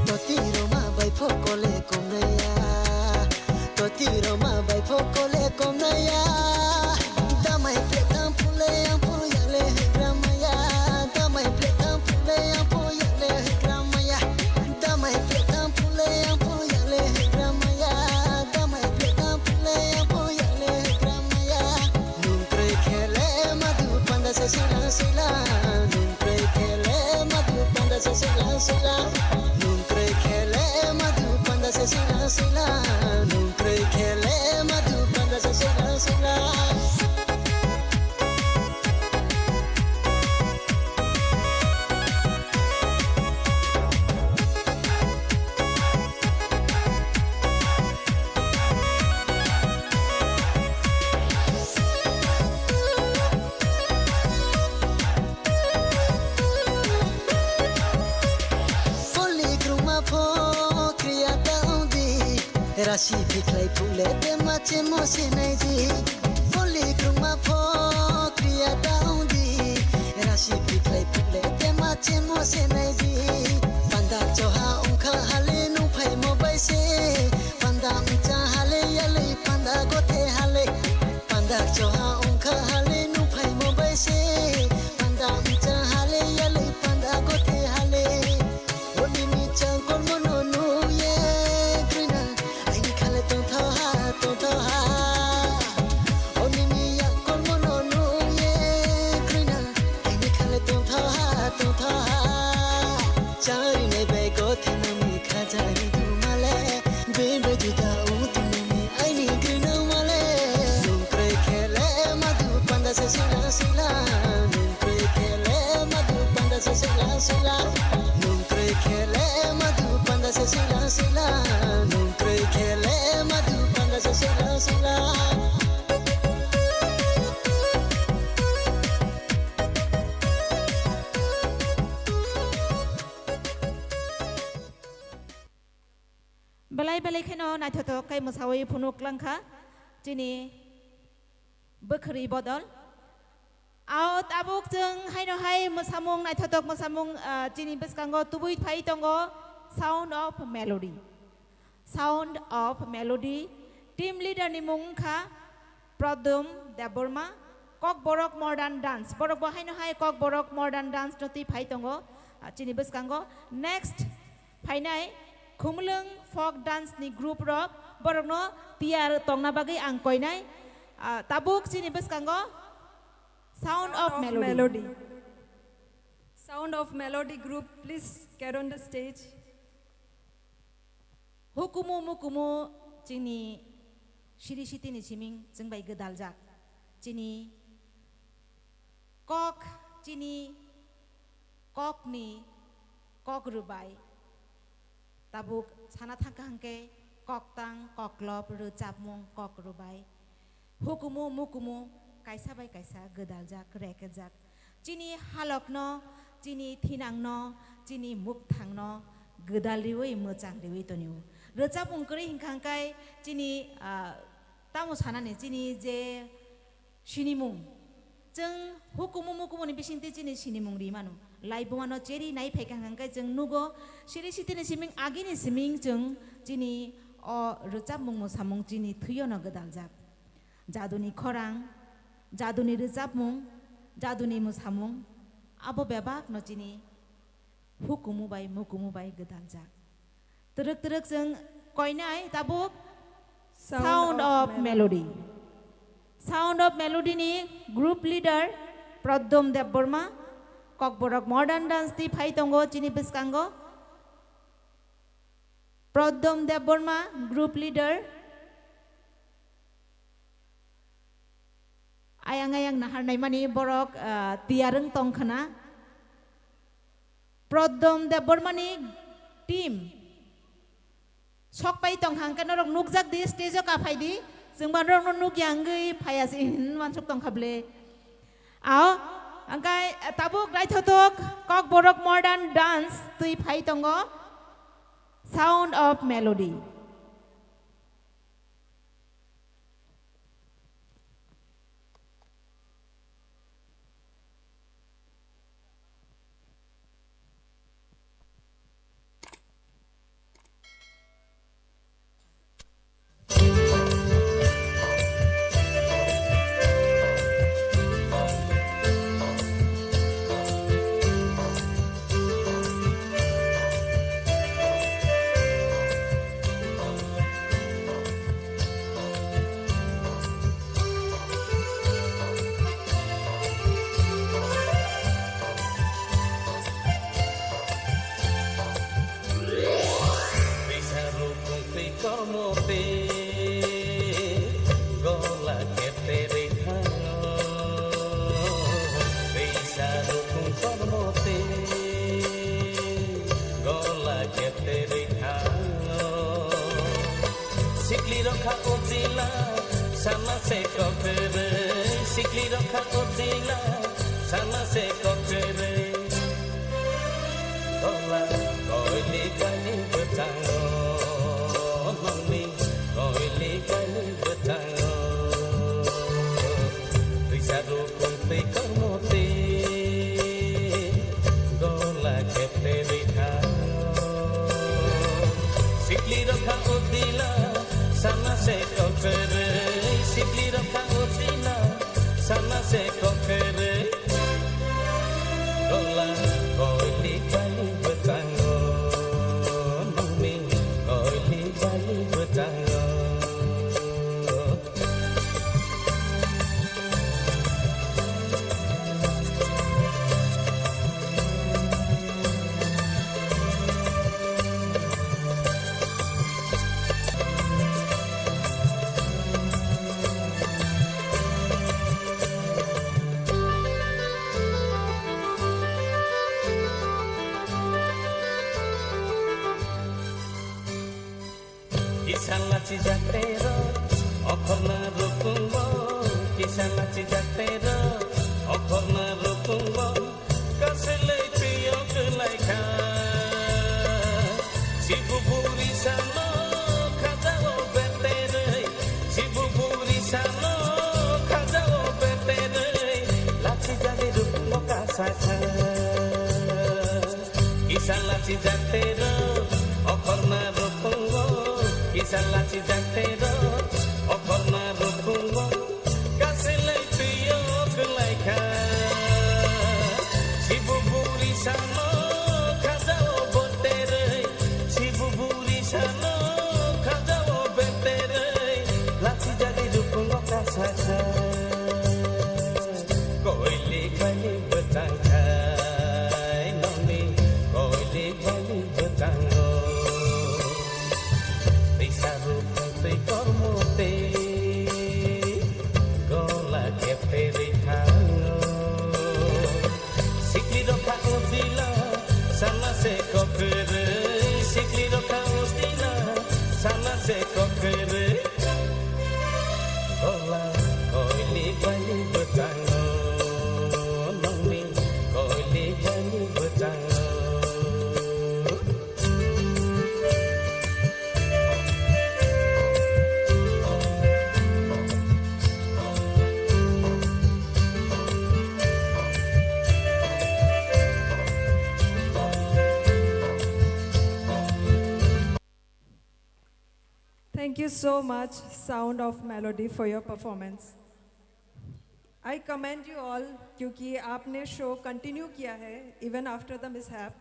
Toti roma bai phokole komnaya, toti roma bai phokole komnaya. Damai plek tam phule yang phul yang le hekra maya. Damai plek tam phule yang phul yang le hekra maya. Damai plek tam phule yang phul yang le hekra maya. Damai plek tam phule yang phul yang le hekra maya. Nungkroi khele madu panda se sila sila. Nungkroi khele madu panda se sila sila. Nungkroi khele madu panda se sila sila. Nungkroi khele madu panda se sila sila. Poli kruma pho kriya ta ongdi. Rasi bikhlai phule te mache mo se naidi. Poli kruma pho kriya ta ongdi. Rasi bikhlai phule te mache mo se naidi. Panda choha ongkha hale nung phai mo bai se. Panda ongcha hale yale panda gothe hale. Panda choha ongkha hale nung phai mo bai se. Panda ongcha hale yale panda gothe hale. Onini changkolmono nuye krwina, aini khale tongthoha, tongthoha. Onini yakolmono nuye krwina, aini khale tongthoha, tongthoha. Chari ne bego thenani khajari dumale, bebe juda utumani aini grinamale. Nungkroi khele madu panda se sila sila. Nungkroi khele madu panda se sila sila. Nungkroi khele madu panda se sila sila. Nungkroi khele madu panda se sila sila. Belai belai kheno naithotok khe mwsawi phunuk langkha chini bwkhwrwi bodol. Ao tabuk chwng haino hai mwsamung, naithotok mwsamung, ah, chini bwskango tubui phai tongo Sound of Melody. Sound of Melody. Team leader ni mung wngkha Pradyum Debbarma, Kokborok Modern Dance. Borok bo haino hai Kokborok Modern Dance no twi phai tongo, ah, chini bwskango. Next phainai Khumulwng Folk Dance ni group rok, borokno tiyar tongna bagwi ang koinai. Ah, tabuk chini bwskango Sound of Melody. Sound of Melody group, please get on the stage. Hukumu mukumu chini siri sitini siming chwng bai gwdaljak. Chini kok, chini kokni kok rwbai. Tabuk sana thangkha hwnkhe koktang, koklop, rwchapmung, kok rwbai. Hukumu mukumu kaisa bai kaisa gwdaljak, rekjak. Chini halokno, chini thinangno, chini mukthangno gwdal riwi, mwchang riwi tonio. Rwchapmung kwrwi hwnkha hwnkhe chini, ah, tamo sanani, chini je sinimung. Chwng hukumu mukumuni bisingtwi chini sinimung ri mano. Laibumano cheri nai phaikha hwnkhe chwng nugo, siri sitini siming agini siming chwng chini o rwchapmung mwsamung chini thwiono gwdaljak. Jaduni khorang, jaduni rwchapmung, jaduni mwsamung, abo bebakno chini hukumu bai mukumu bai gwdaljak. Twrwk twrwk chwng koinai tabuk Sound of Melody. Sound of Melody ni group leader Pradyum Debbarma, Kokborok Modern Dance twi phai tongo chini bwskango. Pradyum Debbarma, group leader. Ayang ayang nahar naimani borok, ah, tiyar wng tong khna. Pradyum Debbarmani team sok pai tong kha, hwnkhe norok nukjak di, stage o kaphai di, chwng ba norokno nukya wngwi phaiya se hin wansuk tong kha ble. Ao, hwnkhe tabuk naithotok Kokborok Modern Dance twi phai tongo Sound of Melody. Bisa rukung twi kormo twi gola kepteri thango. Bisa rukung kormo twi gola kepteri thango. Sikli rokha ujila, sana se kokrwi. Sikli rokha ujila, sana se kokrwi. Tola koili kaili bwchango, nongni koili kaili bwchango. Twisa rukung twi kormo twi gola kepte rikha. Sikli rokha utila sana se kokrwi, sikli rokha utila sana se kokrwi. Gola koili kaili bwchango, nongni koili kaili bwchango. Kisa lachi jaktero, okhorna rukungbo. Kisa lachi jaktero, okhorna rukungbo. Kaselei piyo kelaikha. Sibu buri sano khajao beterei. Sibu buri sano khajao beterei. Lachi Kisa lachi jatero, okhorna rukungo. Kisa lachi jatero, okhorna rukungo. Kaselai tuyo kulaikha. Sibu buri sano khajao botere. Sibu buri sano khajao betere. Lachi jagi rukungo kasakha. Koilik bai bwchang khai nokni, koilik bai bwchango. Tisa rukung twi kormo tei gola kepte rwi thango. Sikli rokha utila sana se kokrwi, sikli rokha utila sana se kokrwi. Bola koilik bai bwchango, nokni koilik bai bwchango. Thank you so much, Sound of Melody, for your performance. I commend you all क्योंकि आपने show continue किया है even after the mishap.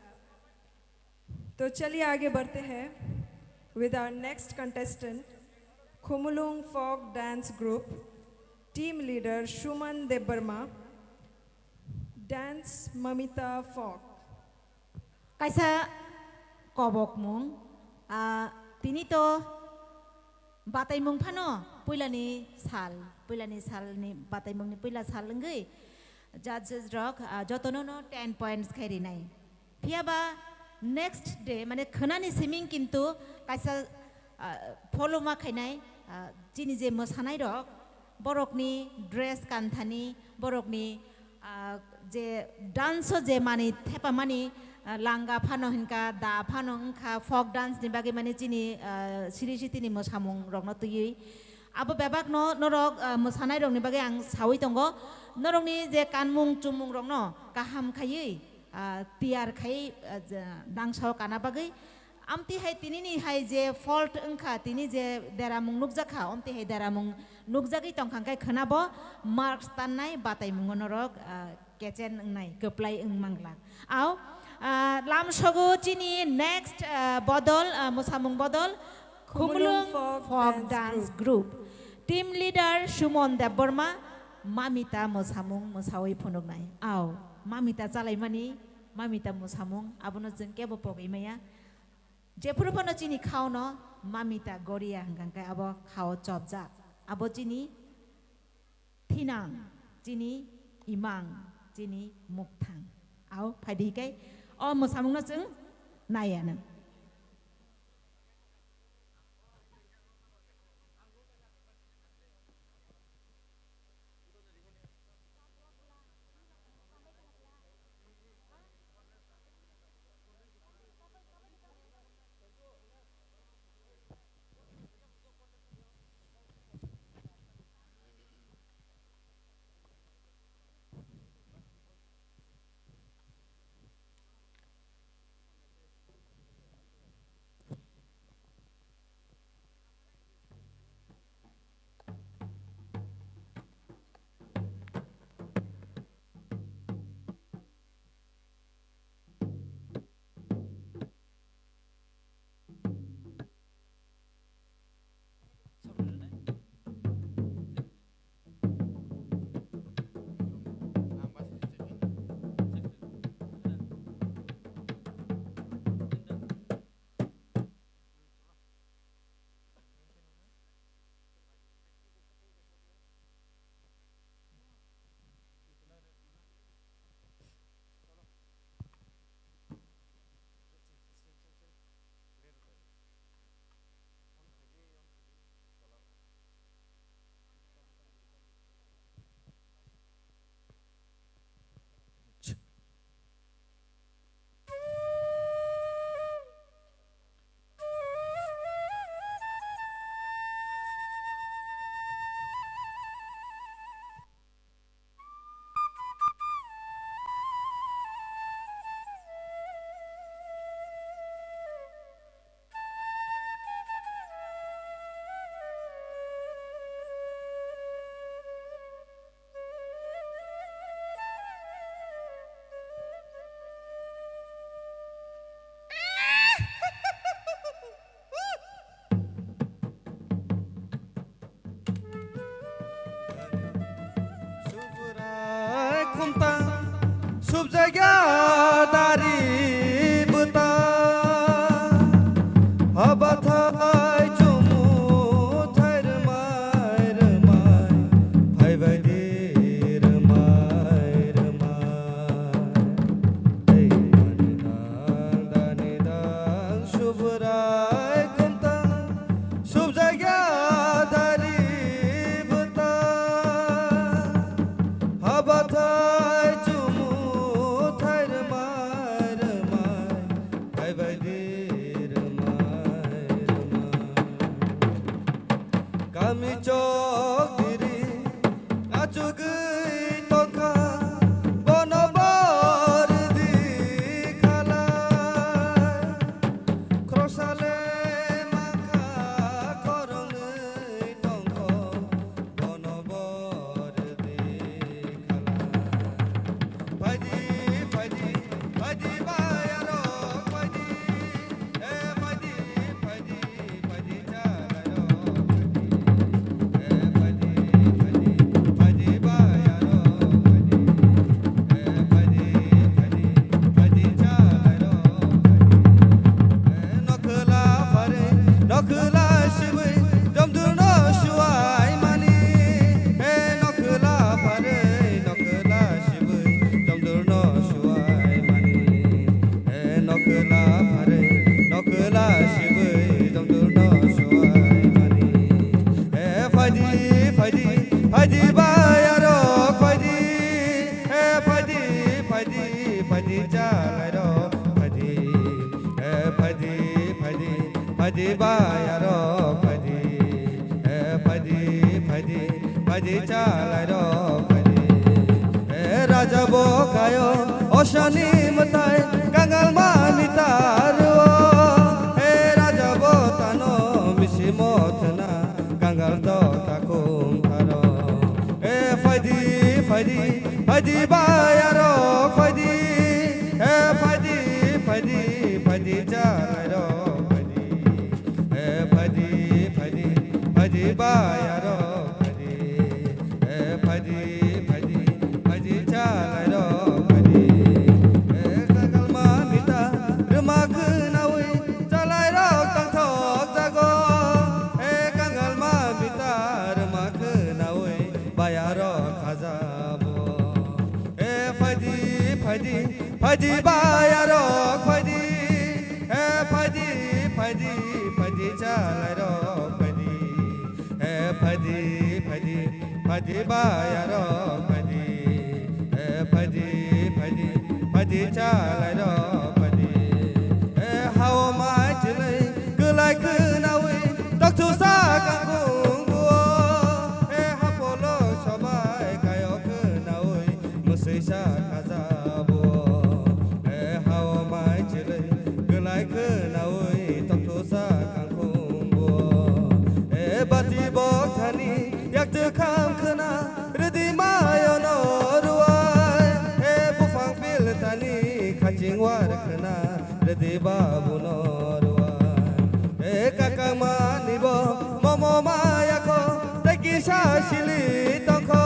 तो चलिए आगे बढ़ते हैं with our next contestant, Khumulwng Folk Dance Group, team leader Shuman Debbarma, dance Mamita Folk. Kaisa kobokmung, ah, tini to bataimung phano puilani sal, puilani salni bataimungni puila sal wngwi judges rok, ah, jotono no ten points khai rinai. Phiyaba next day, mane khwnani siming kintu kaisa, ah, pholoma khainai, ah, chini je mwsanai rok, borokni dress kanthani, borokni, ah, je dance o je mani thepamani, ah, langa phano hinkha, da phano wngkha, folk dance ni bagwi mani chini, ah, siri sitini mwsamung rokno twiwi. Abo bebakno norok, ah, mwsanai rokni bagwi ang sawi tongo. Norokni je kanmung chumung rokno kaham khaiwi, ah, tiyar khai, ah, je, dangsa o kana bagwi. Amtwi hai tini ni hai je fault wngkha, tini je deramung nukjakha, amtwi hai deramung nukjagwi tongkha hwnkhe khwnabo marks tannai bataimungo norok, ah, kechen wngnai, kwplai wng manglak. Au, ah, lamsogo chini next, ah, bodol, ah, mwsamung bodol, Khumulwng Folk Dance Group. Team leader Sumon Debbarma, Mamita mwsamung mwsawi phunuknai. Au, Mamita chalaimani, Mamita mwsamung, abono chwng kebo pogwi maya. Jephuru phano chini khaono Mamita goria hwnkha hwnkhe abo khao chopjak. Abo chini thinang, chini imang, chini mukthang. Au, phaidi hikai o mwsamungno chwng naiya nang. Nokla pharwi, nokla sibwi, jomdurno suwai mani. E phaidi, phaidi, phaidi bayarok phaidi. E phaidi, phaidi, phaidi chalairok phaidi. E phaidi, phaidi, phaidi bayarok phaidi. E phaidi, phaidi, phaidi chalairok phaidi. E raja bo kayo, osani mwtai, kangal mani taruo. E raja bo tano, misi mothna, kangal to takum tharo. E phaidi, phaidi, phaidi bayarok phaidi. E phaidi, phaidi, phaidi chalairok phaidi. E phaidi, phaidi, phaidi bayarok phaidi. E phaidi, phaidi, phaidi chalairok phaidi. E kangalma mita rwma khwnaui chalairok tongthok jago. E kangalma mita rwma khwnaui bayarok khajabo. E phaidi, phaidi, phaidi bayarok phaidi. E phaidi, phaidi, phaidi chalairok phaidi. E phaidi, phaidi, phaidi bayarok phaidi. E phaidi, phaidi, phaidi chalairok phaidi. E hao mai chilai kwlai khwnaui tokchusa kangkung buo. E hapolo sobai kayo khwnaui mwswisa khajabo. E hao mai chilwi gwlai khwnaui toktosa kangkhumbo. E bati bok thani yak twkham khwna rwdi mayono ruwai. E buphang phil thani khaching war khwna rwdi babuno ruwai. E kakang mani bo momo maya kho tei kisa sili tongkho.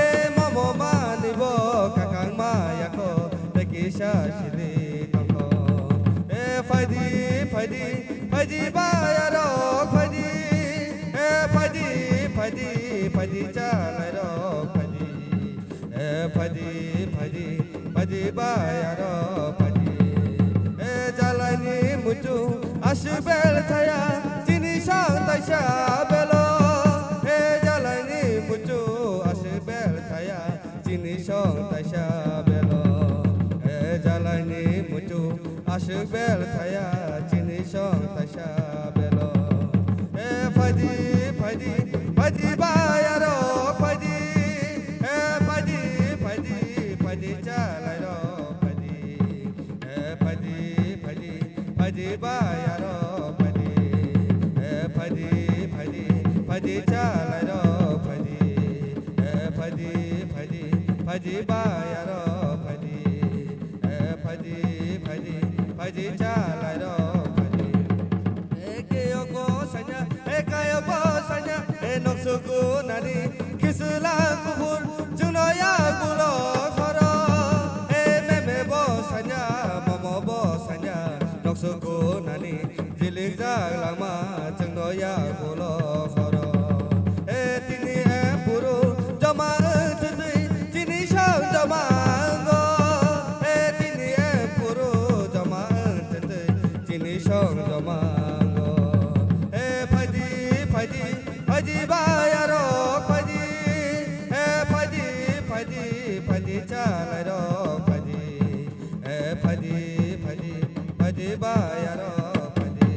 E momo mani bo kakang maya kho tei kisa sili tongkho. E phaidi, phaidi, phaidi bayarok phaidi. E phaidi, phaidi, phaidi chalairok phaidi. E phaidi, phaidi, phaidi bayarok phaidi. E jalaini muitu aswk bel thaya, chini sang taisa belo. E jalaini muitu aswk bel thaya, chini sang taisa belo. E jalaini muitu aswk bel thaya, chini sang taisa belo. E phaidi, phaidi, phaidi bayarok phaidi. E phaidi, phaidi, phaidi chalairok phaidi. E phaidi, phaidi, phaidi bayarok phaidi. E phaidi, phaidi, phaidi chalairok phaidi. E phaidi, phaidi, phaidi bayarok phaidi. E phaidi, phaidi, phaidi chalairok phaidi. E keyok bo sanya, e kayok bo sanya, e noksuku nani kisila kuhur chwngno yak bulo khoro. E meme bo sanya, momo bo sanya, noksuku nani jilik jak lama chwngno yak bulo khoro. E tini e puru joma wng twtwi chini song joma wngo. E tini e puru joma wng twtwi chini song joma wngo. E phaidi, phaidi, phaidi bayarok phaidi. E phaidi, phaidi, phaidi chalairok phaidi. E phaidi, phaidi, phaidi bayarok phaidi.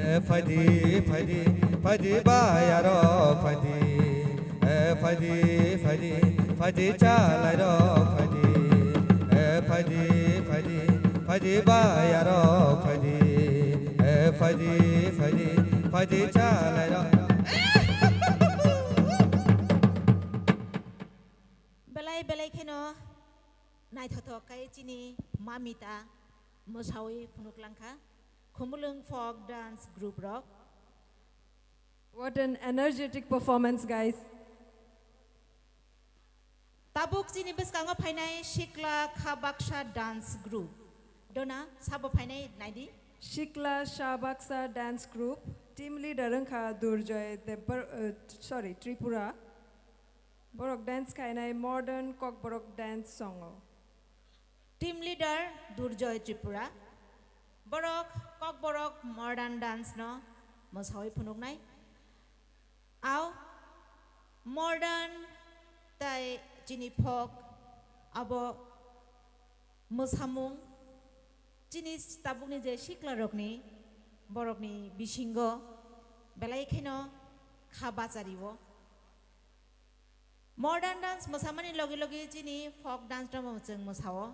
E phaidi, phaidi, phaidi bayarok phaidi. E phaidi, phaidi, phaidi chalairok phaidi. E phaidi, phaidi, phaidi bayarok phaidi. E phaidi, phaidi, phaidi chalairok. Belai belai Kheno naithothok khe chini mamita mwsawi phunuk langkha Khumulwng folk dance group rok. What an energetic performance, guys. Tabuk chini bwskango phainai Sikla Kha Baksa dance group. Dona sabo phainai naidi. Sikla Shabaksa dance group, team leader wngkha Durjoy Debbar, uh, sorry, Tripura. Borok dance khainai modern Kokborok dance songo. Team leader Durjoy Tripura. Borok Kokborok modern dance no mwsawi phunuknai. Ao modern tai chini folk abo mwsamung chini tabukni je sikla rokni borokni bisingo belai kheno kha bachario. Modern dance mwsamani logi logi chini folk dance no bo chwng mwsao.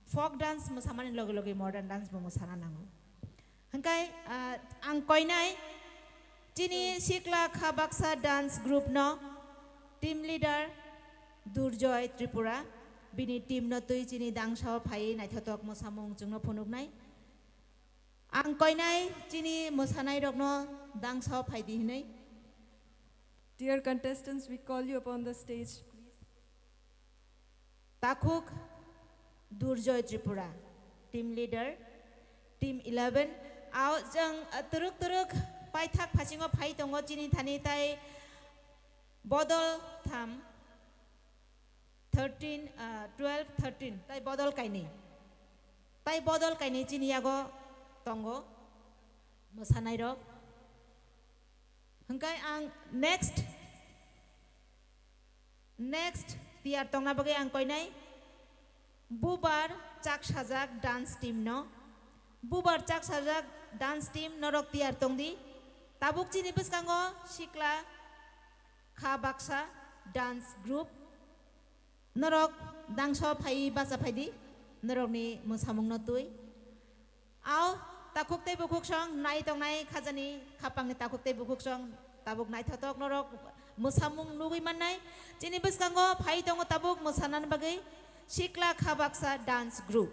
Folk dance mwsamani logi logi modern dance bo mwsana nango. Hwnkhe, ah, ang koinai chini Sikla Kha Baksa dance group no team leader Durjoy Tripura, bini team no twi chini dangsa o phaiwi naithothok mwsamung chwngno phunuknai. Ang koinai chini mwsanairokno dangsa o phaidi hwnwi. Dear contestants, we call you upon the stage, please. Takhuk Durjoy Tripura, team leader, team eleven. Ao chwng, uh, twrwk twrwk paithak phasingo phai tongo chini thani tai bodol tham. Thirteen, ah, twelve, thirteen, tai bodol kainwi. Tai bodol kainwi chini yago tongo mwsanairok. Hwnkhe ang next, next tiyar tongna bagwi ang koinai Bubar Chaksajak dance team no. Bubar Chaksajak dance team norok tiyar tongdi. Tabuk chini bwskango Sikla Kha Baksa dance group. Norok dangsa phai bacha phaidi, norokni mwsamungno twi. Ao takhuk tei bukhuk song nai tongnai khajani khapangni takhuk tei bukhuk song tabuk naithothok norok mwsamung nugwi mannai. Chini bwskango phai tongo tabuk mwsanani bagwi Sikla Kha Baksa dance group.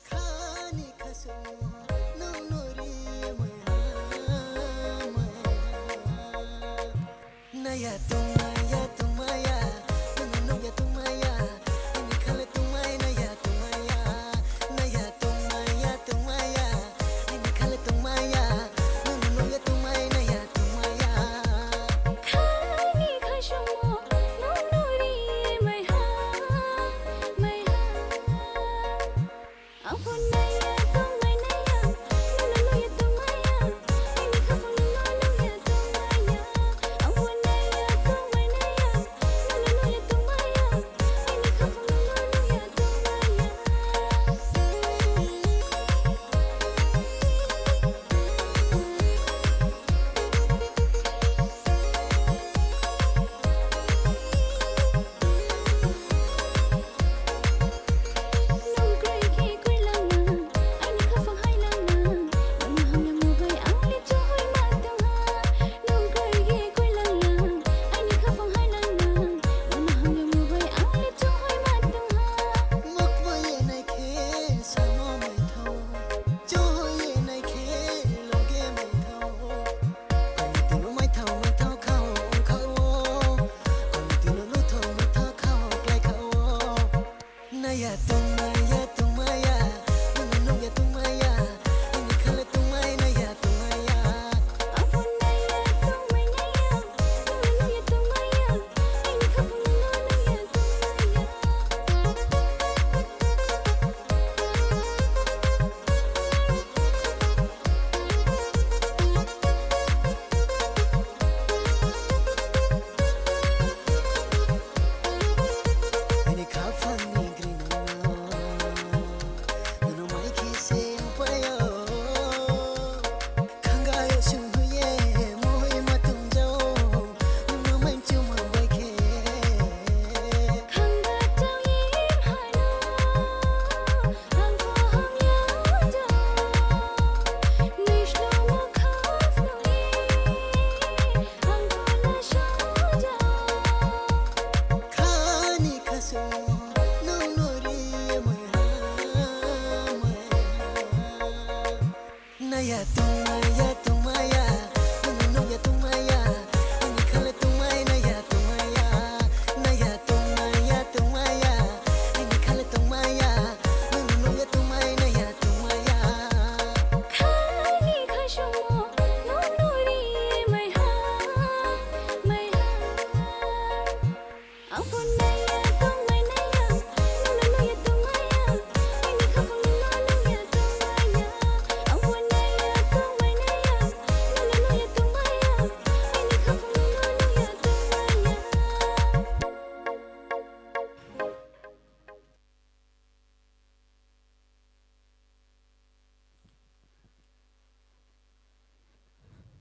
Khani khasung nung nuri maya maya. Naya tungmaya tungmaya, nung nung ya tungmaya, ini khale tungmaya.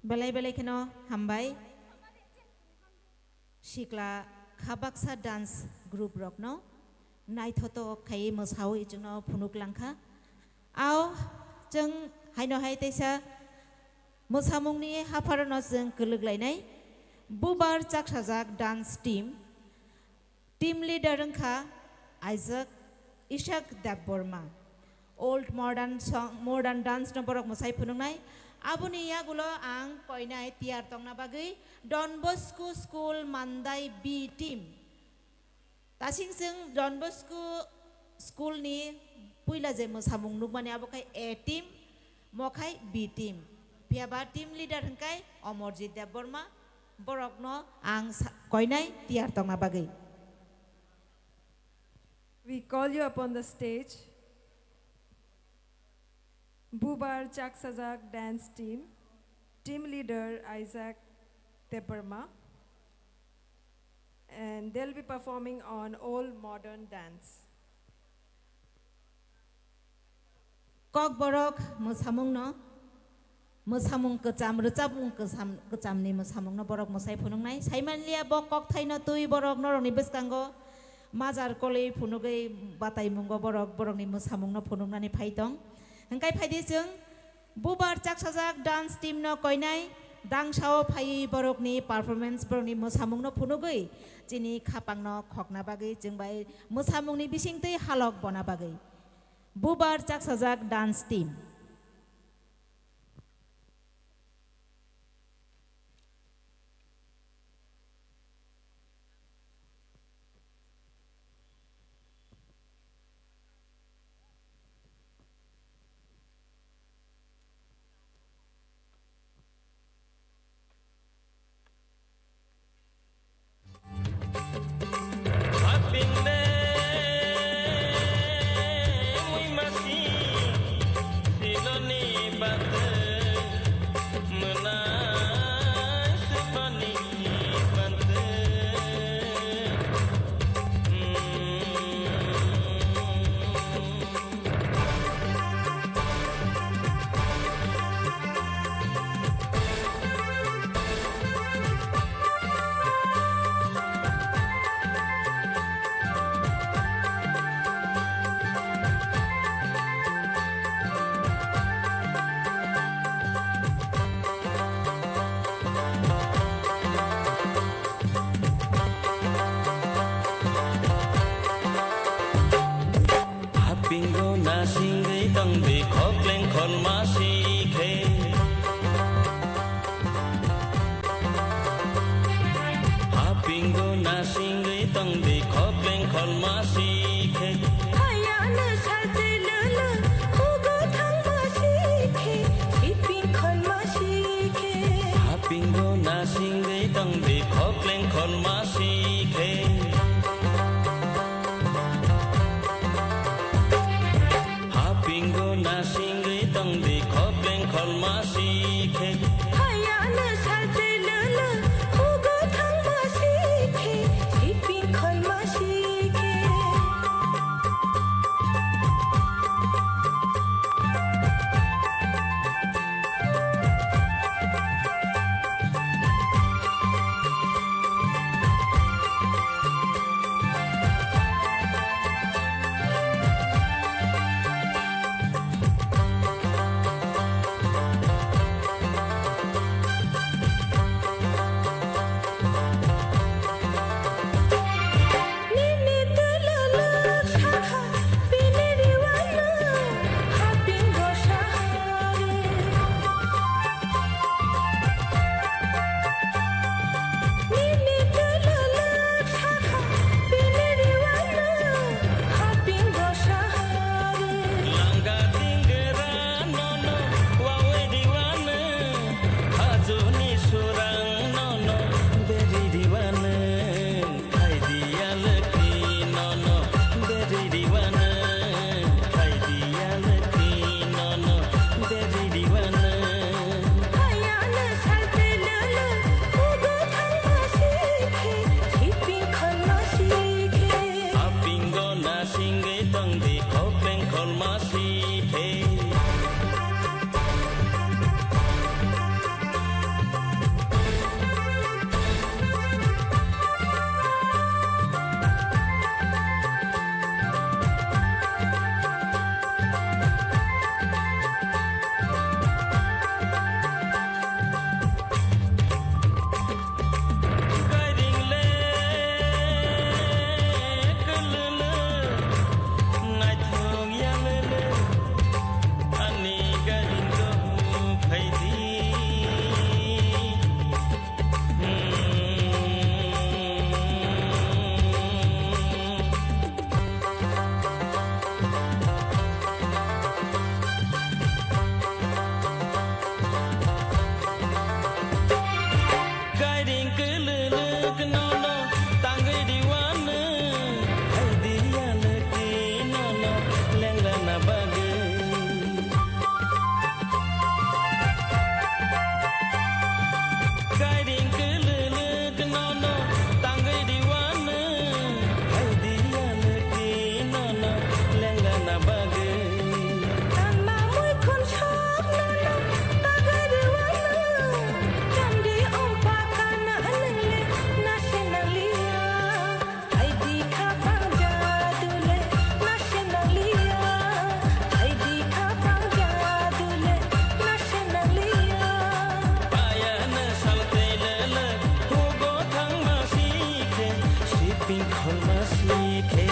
Belai belai kheno hambai. Sikla khabaksa dance group rokno naithotok khaiwi mwsawi chwngno phunuk langkha. Ao chwng haino hai teisa mwsamungni hapharono chwng kwlwk lainai. Bubar chaksajak dance team. Team leader wngkha Isaac Ishak Debbarma. Old modern song, modern dance no borok mwsai phunuknai. Aboni yagulo ang koinai tiyar tongna bagwi Don Bosco School Mandai B team. Tasing chwng Don Bosco School ni puila je mwsamung nukmani abo khai A team, mo khai B team. Phiya ba team leader hwnkhe Omorjit Debbarma, borokno ang sa-, koinai tiyar tongna bagwi. We call you upon the stage. Bubar Chaksajak Dance Team, Team Leader Isaac Debbarma, and they'll be performing on all modern dance. Kokborok mwsamungno, mwsamung kwcham, rwchapmung kwcham, kwchamni mwsamungno borok mwsai phunuknai. Saimanliya bo kokthaino twi borok norokni bwskango majar kolwi phunugwi bataimungo borok borokni mwsamungno phunuknani phai tong. Hwnkhe phaidi chwng bubar chaksajak dance team no koinai dangsao phaiwi borokni performance, borokni mwsamungno phunugwi chini khapangno khokna bagwi chwng bai mwsamungni bisingtwi halok bona bagwi. Bubar chaksajak dance team. Hapingo nasingwi tongdi khokleng kholma si khe. Hapingo nasingwi tongdi khokleng kholma si khe. Hayano saltwi lwlwng khugo thangma si khe, siping kholma si khe. Hapingo nasingwi tongdi khokleng kholma si khe. Hapingo nasingwi tongdi khokleng kholma si khe. Hayano saltwi lwlwng khugo thangma si khe, siping kholma si khe. Kholma si khe,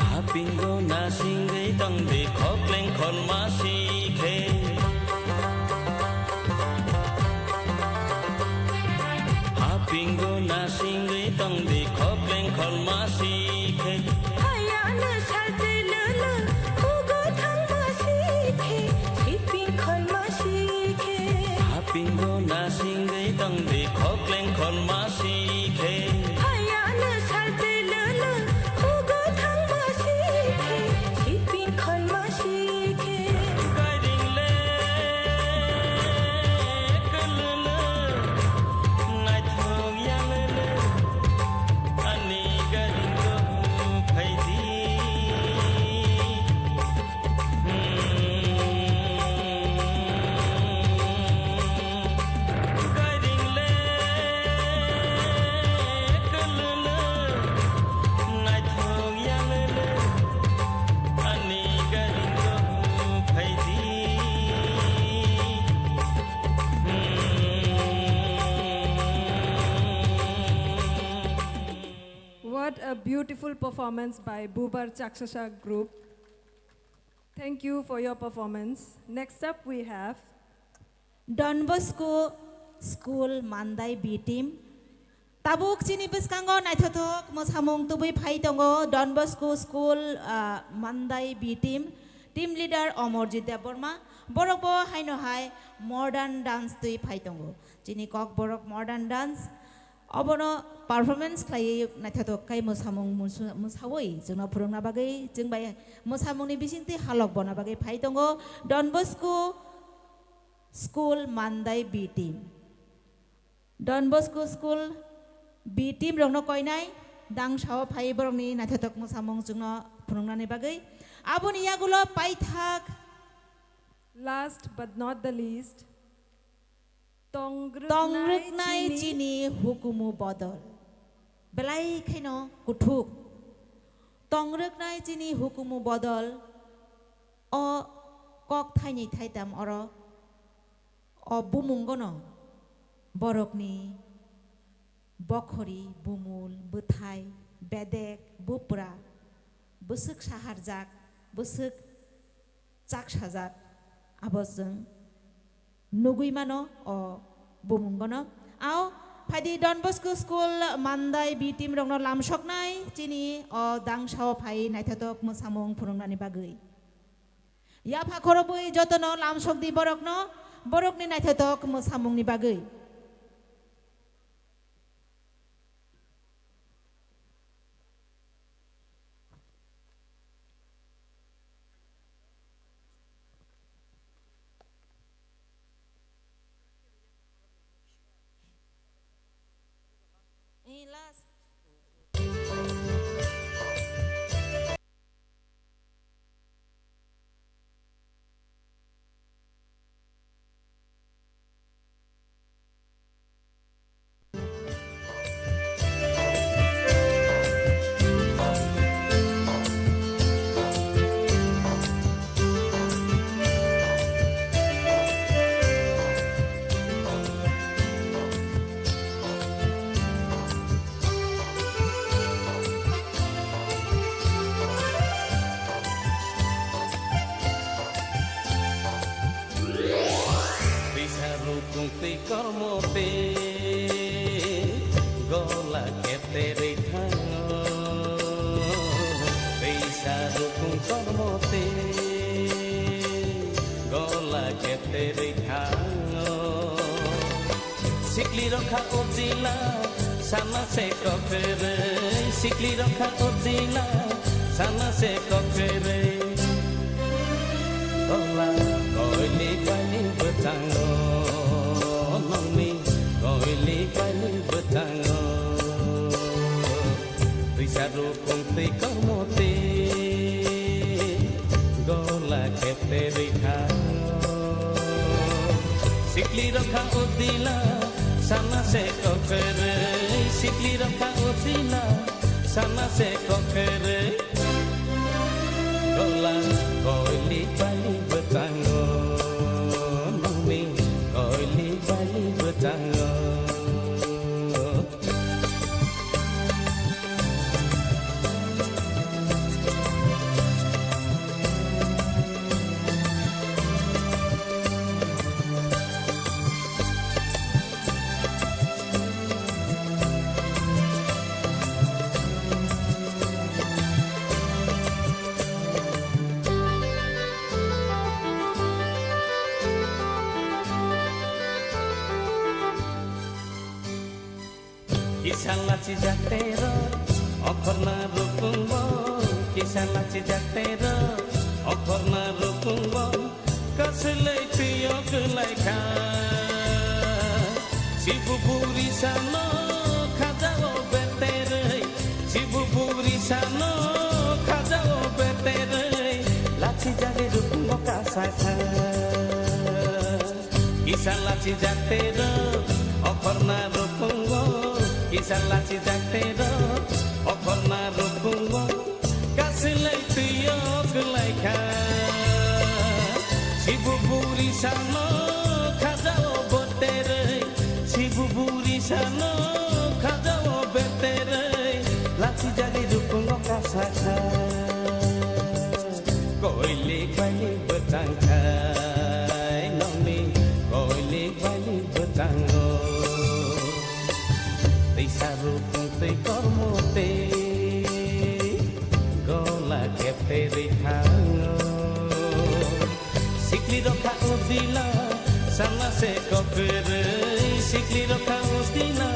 hapingo nasingwi tongdi khokleng kholma si khe. Hapingo nasingwi tongdi khokleng kholma si khe. Hayano saltwi lwlwng, hugo thangma si khe, siping kholma si khe. Hapingo nasingwi tongdi khokleng kholma si khe. Hayano saltwi lwlwng, hugo thangma si khe, siping kholma si khe. Gairing le kwlwlwng, naithok yalwlwng, ani gairing ko phaidi. What a beautiful performance by Bubar Chakchasa group. Thank you for your performance. Next up, we have Don Bosco School Mandai B team. Tabuk chini bwskango naithothok mwsamung tubui phai tongo Don Bosco School, ah, Mandai B team. Team leader Omorjit Debbarma. Borok bo haino hai modern dance twi phai tongo. Chini Kokborok modern dance. Obono performance khlaiwi naithothok khai mwsamung musu-, mwsawi chwngno phwrwngna bagwi, chwng bai mwsamungni bisingtwi halok bona bagwi phai tongo Don Bosco School Mandai B team. Don Bosco School B team rokno koinai dangsao phai borokni naithothok mwsamung chwngno phwrwngnani bagwi. Aboni yagulo paithak. Last but not the least, Tongrwknai chini hukumu bodol. Belai khaino kuthuk. Tongrwknai chini hukumu bodol. O kok thaini thaitam oro. O bumungono borokni bokhori, bumul, bwthai, bedek, bupra, bwswk saharjak, bwswk chaksajak, abo chwng nugwi mano o bumungono. Ao phaidi Don Bosco School Mandai B team rokno lamsoknai chini o dangsao phai naithothok mwsamung phwrwngnani bagwi. Yapha khorobwi jotono lamsokdi borokno, borokni naithothok mwsamungni bagwi. Eh, last. Twisa rukung twi kormo tei gola khe terwi thango. Twisa rukung kormo tei gola khe terwi thango. Sikli rokha o jila, sana se kokrwi. Sikli rokha o jila, sana se kokrwi. Gola koili koili bwchango, nongni koili koili bwchango. Twisa rukung twi kormo twi gola khe terwi thango. Sikli rokha o jila, sana se kokrwi. Sikli rokha o jila, sana se kokrwi. Gola koili koili bwchango, nongni koili koili bwchango. Kisa lachi jaktero, okhorna rukungbo. Kisa lachi jaktero, okhorna rukungbo. Kasilai tuyo kwlaikha. Sibu buri sano khajao beterei. Sibu buri sano khajao beterei. Lachi jagwi rukungo kasakha. Kisa lachi jaktero, okhorna rukungo. Kisa lachi jaktero, okhorna rukungo. Kasilai tuyo kwlaikha. Sibu buri sano khajao beterei. Sibu buri sano khajao beterei. Lachi jagwi rukungo kasakha. Koilik bailik bwchangkhai nokni, koilik bailik bwchango. Twisa rukung twi kormo tei gola kepterwi thango. Sikli rokha udila sana se kokwrwi, sikli rokha udila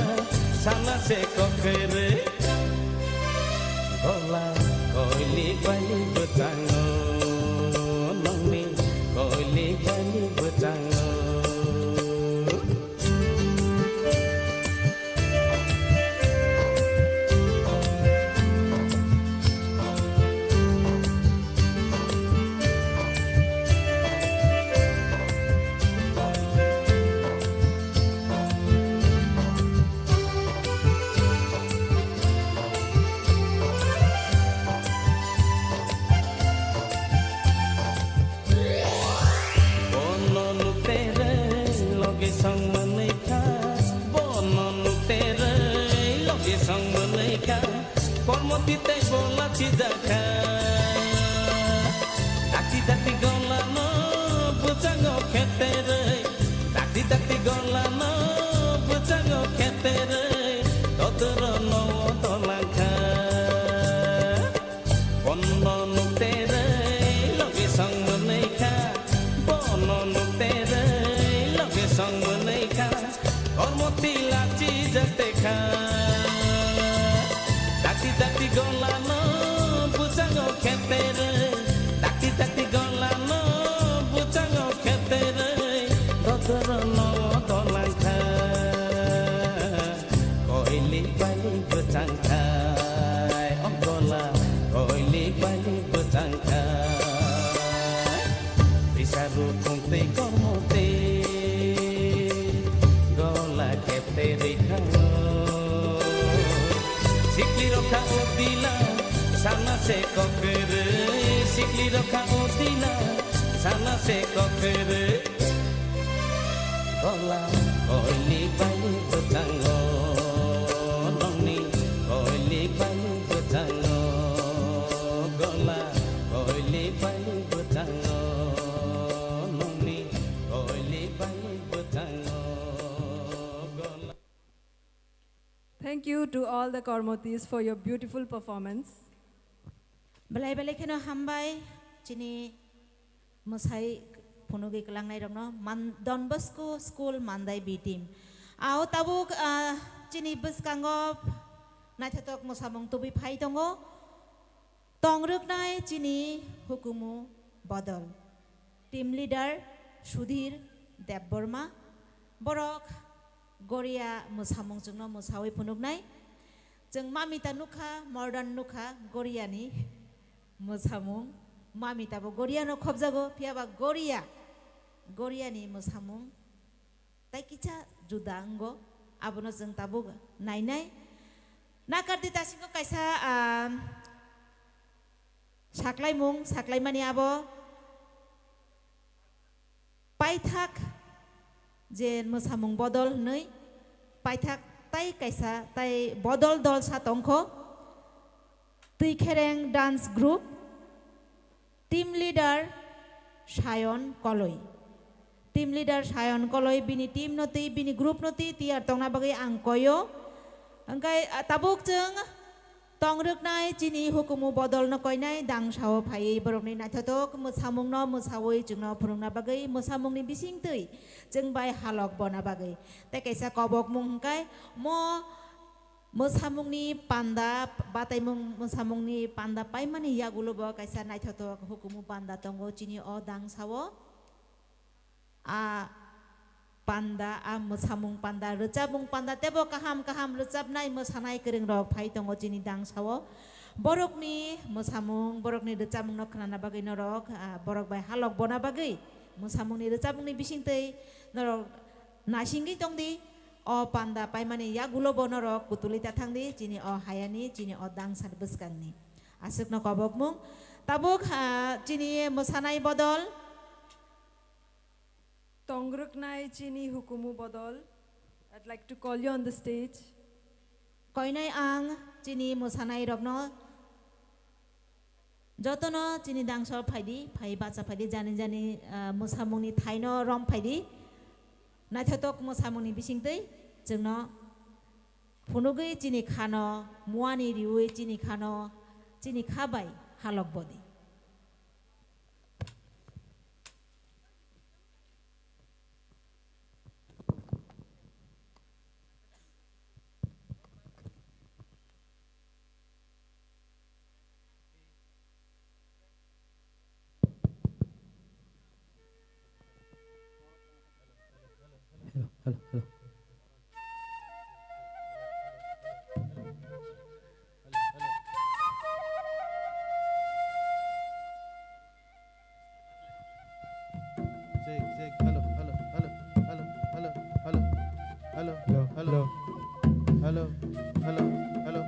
sana se kokwrwi. Gola koilik bailik bwchango, nokni koilik bailik bwchango. Bono nukterei logi song manwi kha, bono nukterei logi song manwi kha, kormo titei bola chijakha. Dakti dakti golano bwchango kheterei, dakti dakti golano bwchango kheterei, dodorono dolangkha. Bono nukterei logi song manwi kha, bono nukterei logi song manwi kha, kormo tila chijak tekha. Dakti dakti golano bwchango kheterei, dakti dakti golano bwchango kheterei, dodorono dolangkha. Koilik bailik bwchangkhai, o gola, koilik bailik bwchangkhai. Twisa rukung tei kormo tei, gola kepterwi thango. Sikli rokha udila, sana se kokwrwi, sikli rokha udila, sana se kokwrwi. Gola koilik bailik bwchango, nokni koilik bailik bwchango. Gola koilik bailik bwchango, nokni koilik bailik bwchango. Gola. Thank you to all the Kormotis for your beautiful performance. Belai belai kheno hambai chini mwsai phunugwi kwlangnai rokno Man-, Don Bosco School Mandai B team. Ao tabuk, ah, chini bwskango naithotok mwsamung tubui phai tongo. Tongrwknai chini hukumu bodol. Team leader Sudhir Debbarma. Borok Goria mwsamung chwngno mwsawi phunuknai. Chwng mamita nukha, modern nukha Goriani mwsamung. Mamita bo Goriano khobjago, phiyaba Goria, Goriani mwsamung tai kisa juda wngo, abono chwng tabuk nainai. Nakardi tasingo kaisa, ah, saklaimung, saklaimani abo paithak je mwsamung bodol hwnwi paithak tai kaisa tai bodol dol sa tongkho. Twi Khereng Dance Group, Team leader Sayon Koloi. Team leader Sayon Koloi bini team no twi, bini group no twi, tiyar tongna bagwi ang koyo. Hwnkhe, ah, tabuk chwng tongrwknai chini hukumu bodol no koinai dangsao phaiwi borokni naithotok mwsamung no mwsawi chwngno phunukna bagwi mwsamungni bising twi chwng bai halok bona bagwi. Tei kaisa kobokmung hwnkhe mo Mwsamungni panda, bataimung mwsamungni panda paimani yagulo bo kaisa naithothok hukumu panda tongo chini o dangsao. A panda, a mwsamung panda, rwchapmung panda, teibo kaham kaham rwchapnai mwsanai kwrwng rok phai tongo chini dangsao. Borokni mwsamung, borokni rwchapmung no khnana bagwi norok, ah, borok bai halok bona bagwi mwsamungni rwchapmungni bisingtwi norok naisingwi tongdi. O panda paimani yagulo bo norok kutulwi ta thangdi, chini o hayani, chini o dangsa bwskangni. Aswkno kobokmung. Tabuk, ah, chini mwsanai bodol. Tongrwknai chini hukumu bodol. I'd like to call you on the stage. Koinai ang chini mwsanai rokno jotono chini dangso phaidi, phai bacha phaidi, jani jani, ah, mwsamungni thaino rom phaidi. Naithothok mwsamungni bisingtwi chwngno phunugwi chini khano muani riwi chini khano chini kha bai halok bodi. Hello, hello, hello. Check, check. Hello, hello, hello, hello, hello, hello, hello, hello, hello, hello, hello, hello, hello.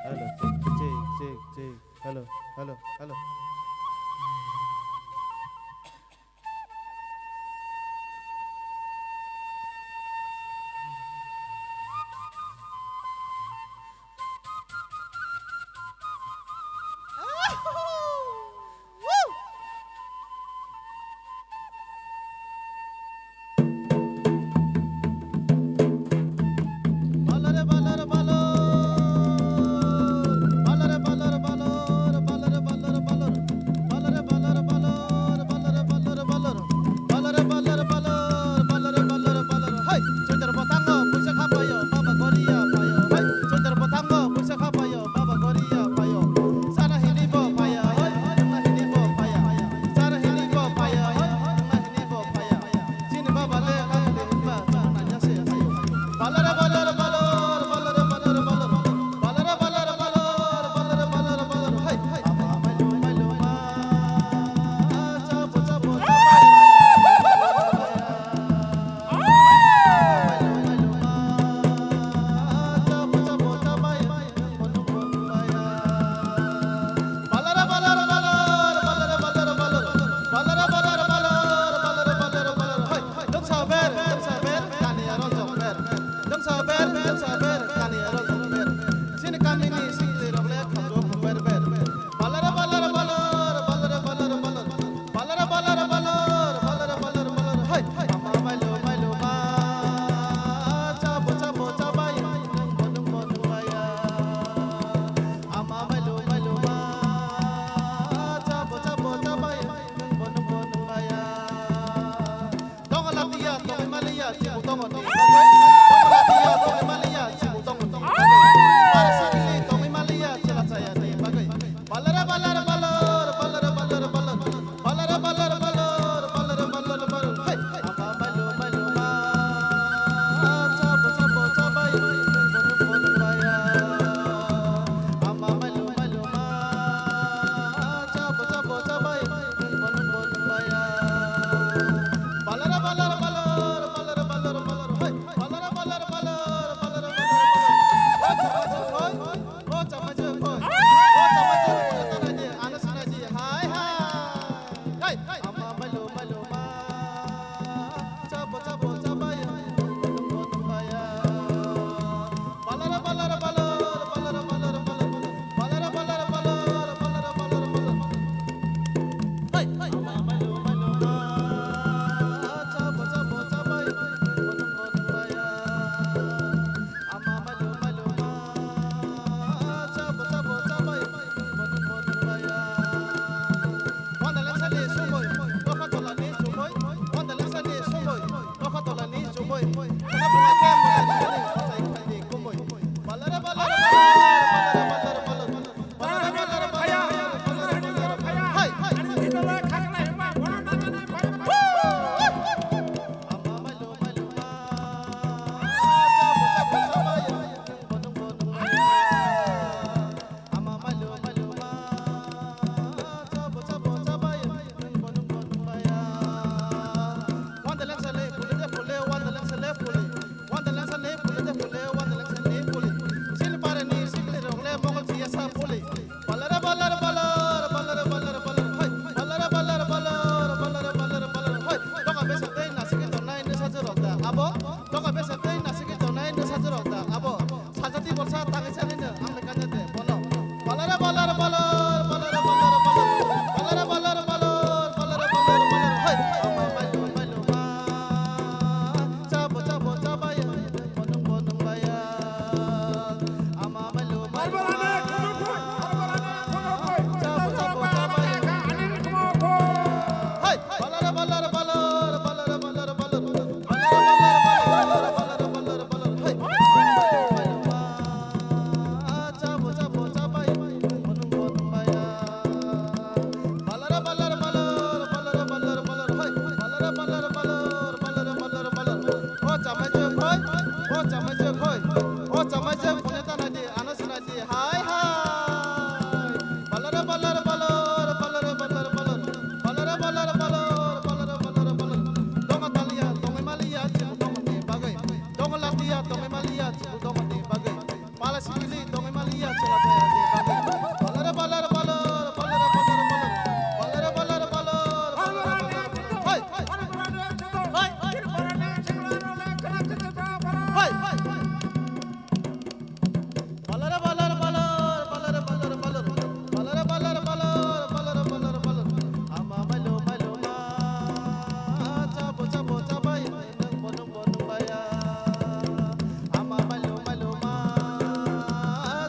Hello, check, check, check, check. Hello, hello, hello. Sa tangwi sani no ang bai kanya de bono. Balare balare balare balare balare balare. Balare balare balare balare balare balare. Hai, ama mailu mailu ma. Chabo chabo chabai. Bonung bonung baya. Ama mailu mailu ma. Chabo chabo chabai. Hai, balare balare balare balare balare balare. Hai, hai. Balare, balare, balare, balare, balare, balare. Balare, balare, balare, balare, balare, balare. Dongo talia, tongwi malia, chibu dongoni bagwi. Dongo latia, tongwi malia, chibu dongoni bagwi. Pala sikili, tongwi malia, chela chela ni bagwi. Balare, balare, balare, balare, balare, balare. Balare, balare, balare, balare, balare, balare. Hai, hai. Hai, hai. Balare, balare, balare, balare, balare, balare. Balare, balare, balare, balare, balare, balare. Ama mailu, mailu ma. Chabo, chabo, chabai. Nungbo, nungbo, nungbaya. Ama mailu, mailu ma.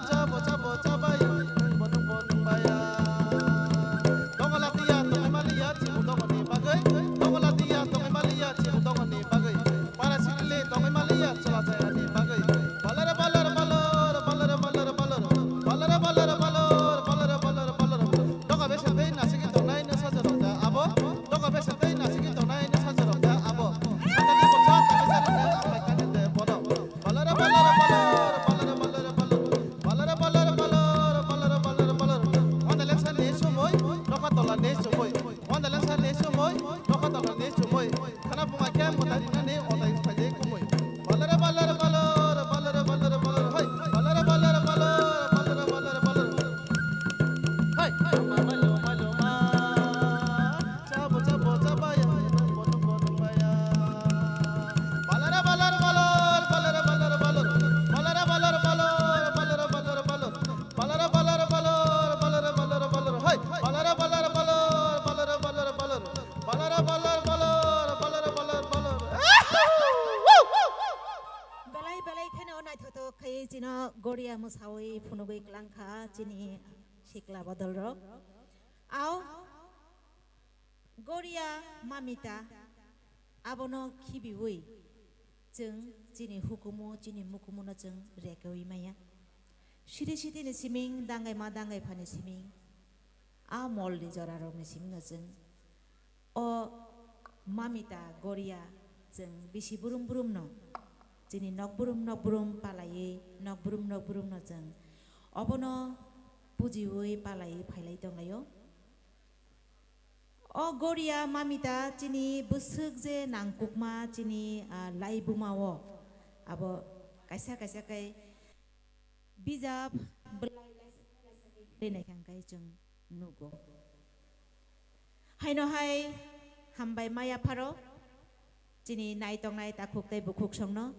Chabo, chabo, chabai. Nungbo, nungbo, nungbaya. Dongo latia, tongwi malia, chibu dongoni bagwi. Dongo latia, tongwi malia, chibu dongoni bagwi. Para sikili tongwi maliya chwla chayani bagwi. Balare, balare, balare, balare, balare, balare. Balare, balare, balare, balare, balare, balare. Doga bese tei nasigi tongnai no sajorok da abo. Doga bese tei nasigi tongnai no sajorok da abo. Sakani borsa sakani sari no ang bai kani de bono. Balare, balare, balare, balare, balare, balare. Balare, balare, balare, balare, balare, balare. Wanda leksa ni sumoi, doga tola ni sumoi. Wanda leksa ni sumoi, doga tola ni sumoi. Khana bunga khe mwtai rinani otai phaijai kumui. Balare, balare, balare, balare, balare, balare, hai. Balare, balare, balare, balare, balare, balare. Hai, hai, ma, ma, lo, ma, lo, ma. Chabo, chabo, chabaya, nungbo, nungbo, nungbaya. Balare, balare, balare, balare, balare, balare. Balare, balare, balare, balare, balare, balare. Balare, balare, balare, balare, balare, balare. Hai, balare, balare, balare, balare, balare, balare. Balare, balare, balare, balare, balare, balare. Belai belai kheno naithotok khai chino Goria mwsawi phunugwi klangkha chini sikla bodolrok. Ao Goria Mamita abono khibiwi chwng chini hukumu, chini mukumuno chwng rekewi maya. Siri sitini siming, dangai ma dangai phani siming, a molni jorarokni simingno chwng o Mamita Goria chwng bisi brum brumno, chini nokbrum nokbrum palaiwi, nokbrum nokbrumno chwng obono pujiwi palaiwi phailai tonglaio. O Goria Mamita chini bwswk je nangkukma chini, ah, laibuma o abo kaisa kaisa khe bijap bwlai laisa laisa khe rinai kha hwnkhe chwng nugo. Haino hai hambai maya pharo chini naitongnai takhuk tei bukhuk songno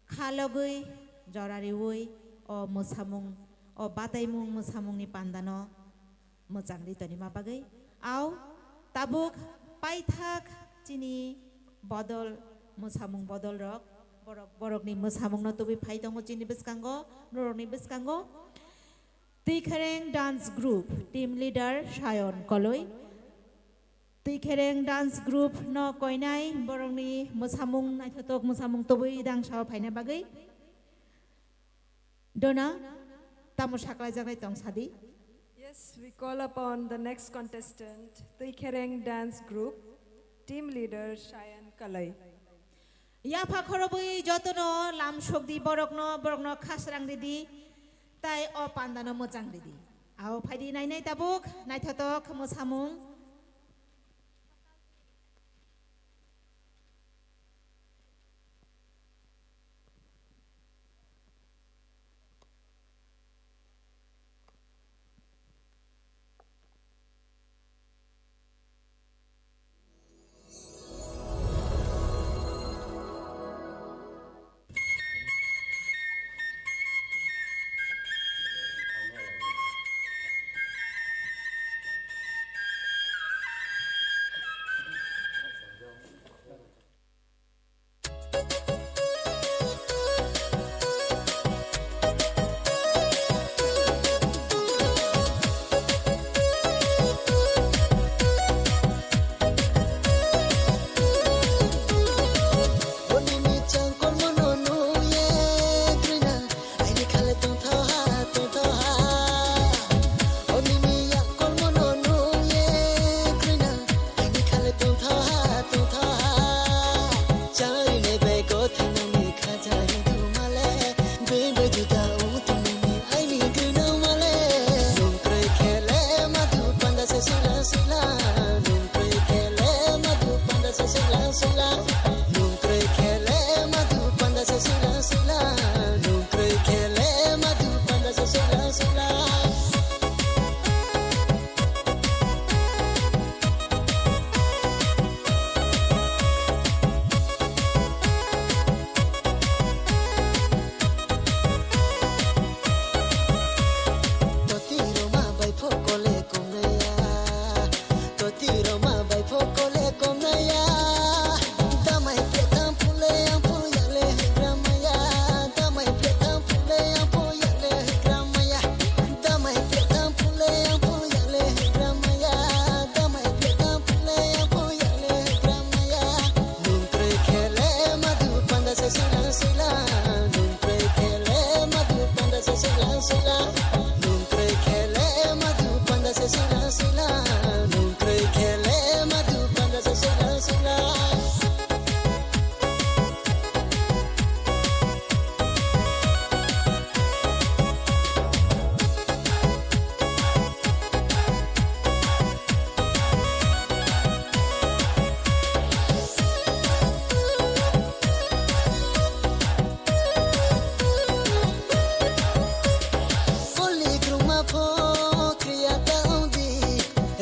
kha logwi jora riwi o mwsamung, o bataimung mwsamungni pandano mwchang ri tonima bagwi. Ao tabuk paithak chini bodol, mwsamung bodolrok, borok, borokni mwsamungno tubui phai tongo chini bwskango, norokni bwskango. Twikereng Dance Group, Team Leader Sayon Koloi. Twikereng Dance Group no koinai borokni mwsamung, naithotok mwsamung tubui dangsao phaina bagwi. Dona, tamo saklaijaknai tong sadi? Yes, we call upon the next contestant, Twikereng Dance Group, Team Leader Sayan Kalai. Yapha khorobwi jotono lam sokdi borokno, borokno khasrang ridi, tai o pandano mwchang ridi. Ao phaidi nainai tabuk, naithotok mwsamung.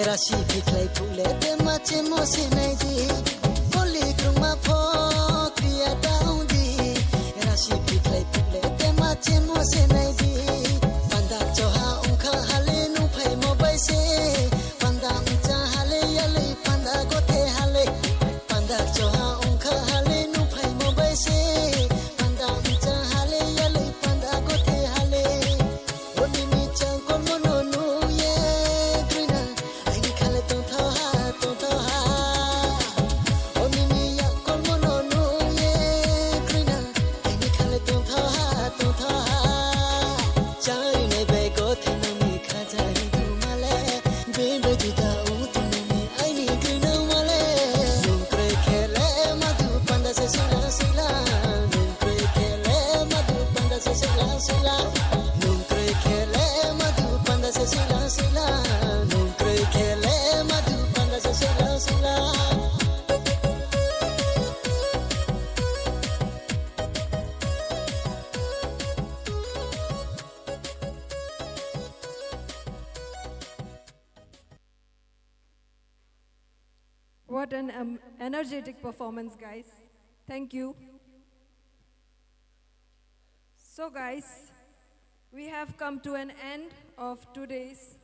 Rasi phiklai phukle te ma chemo se nai di. Koli krungma pho kriya ta ong di. Rasi phiklai phukle te ma chemo se nai di. Panda choha ongkha hale nung phai mo bai se. Panda ongcha hale yale panda gothe hale. Panda choha ongkha hale nung phai mo bai se. Panda ongcha hale yale panda gothe hale. Oni mi chang kolmo no nuye grina. Aini khale tongthoha, tongthoha. O nini yak kolmo no nuye grina. Aini khale tongthoha, tongthoha. Chari nai bai gothe nani khajai du male. Bebe juda utu nani aini grina male. Nung kroi khele madu panda se sila sila. Nung kroi khele madu panda se sila sila. Nung kroi khele madu panda se sila sila. Nung kroi khele madu panda se sila sila. What an um, energetic performance, guys. Thank you. So, guys, we have come to an end of today's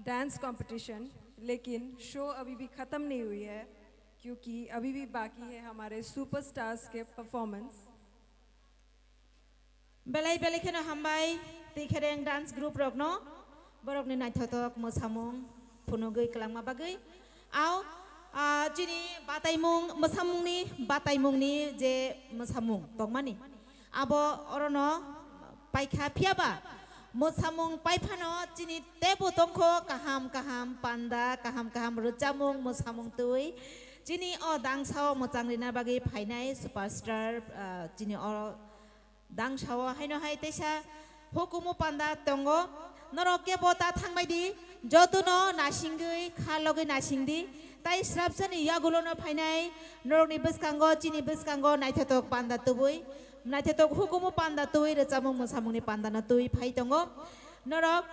dance competition. लेकिन शो अभी भी ख़त्म नहीं हुई है, क्योंकि अभी भी बाकी है हमारे सुपरस्टार्स के performance. Belai belai kheno hambai twi khereng dance group rokno, borokni naithothok mwsamung phunugwi kwlangma bagwi. Ao, ah, chini bataimung, mwsamungni, bataimungni je mwsamung tongmani, abo orono paikha, phiyaba mwsamung paiphano chini teibo tongkho kaham kaham panda, kaham kaham rwchapmung, mwsamung twi. Chini o dangsao mwchang rina bagwi phainai superstar, ah, chini o dangsao haino hai teisa hukumu panda tongo. Norok kebo ta thangbai di, jotono nasingwi kha logwi nasing di. Tai srapsani yagulono phainai norokni bwskango, chini bwskango naithothok panda tubui, naithothok hukumu panda tubui, rwchapmung mwsamungni pandano tubui phai tongo. Norok,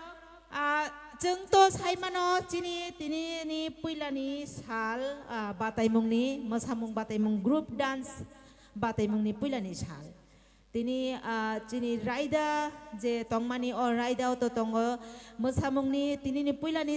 ah, chwng to sai mano chini tinini puilani sal, ah, bataimungni, mwsamung bataimung group dance bataimungni puilani sal. Tini, ah, chini raida je tongmani, o raida o to tongo mwsamungni tinini puilani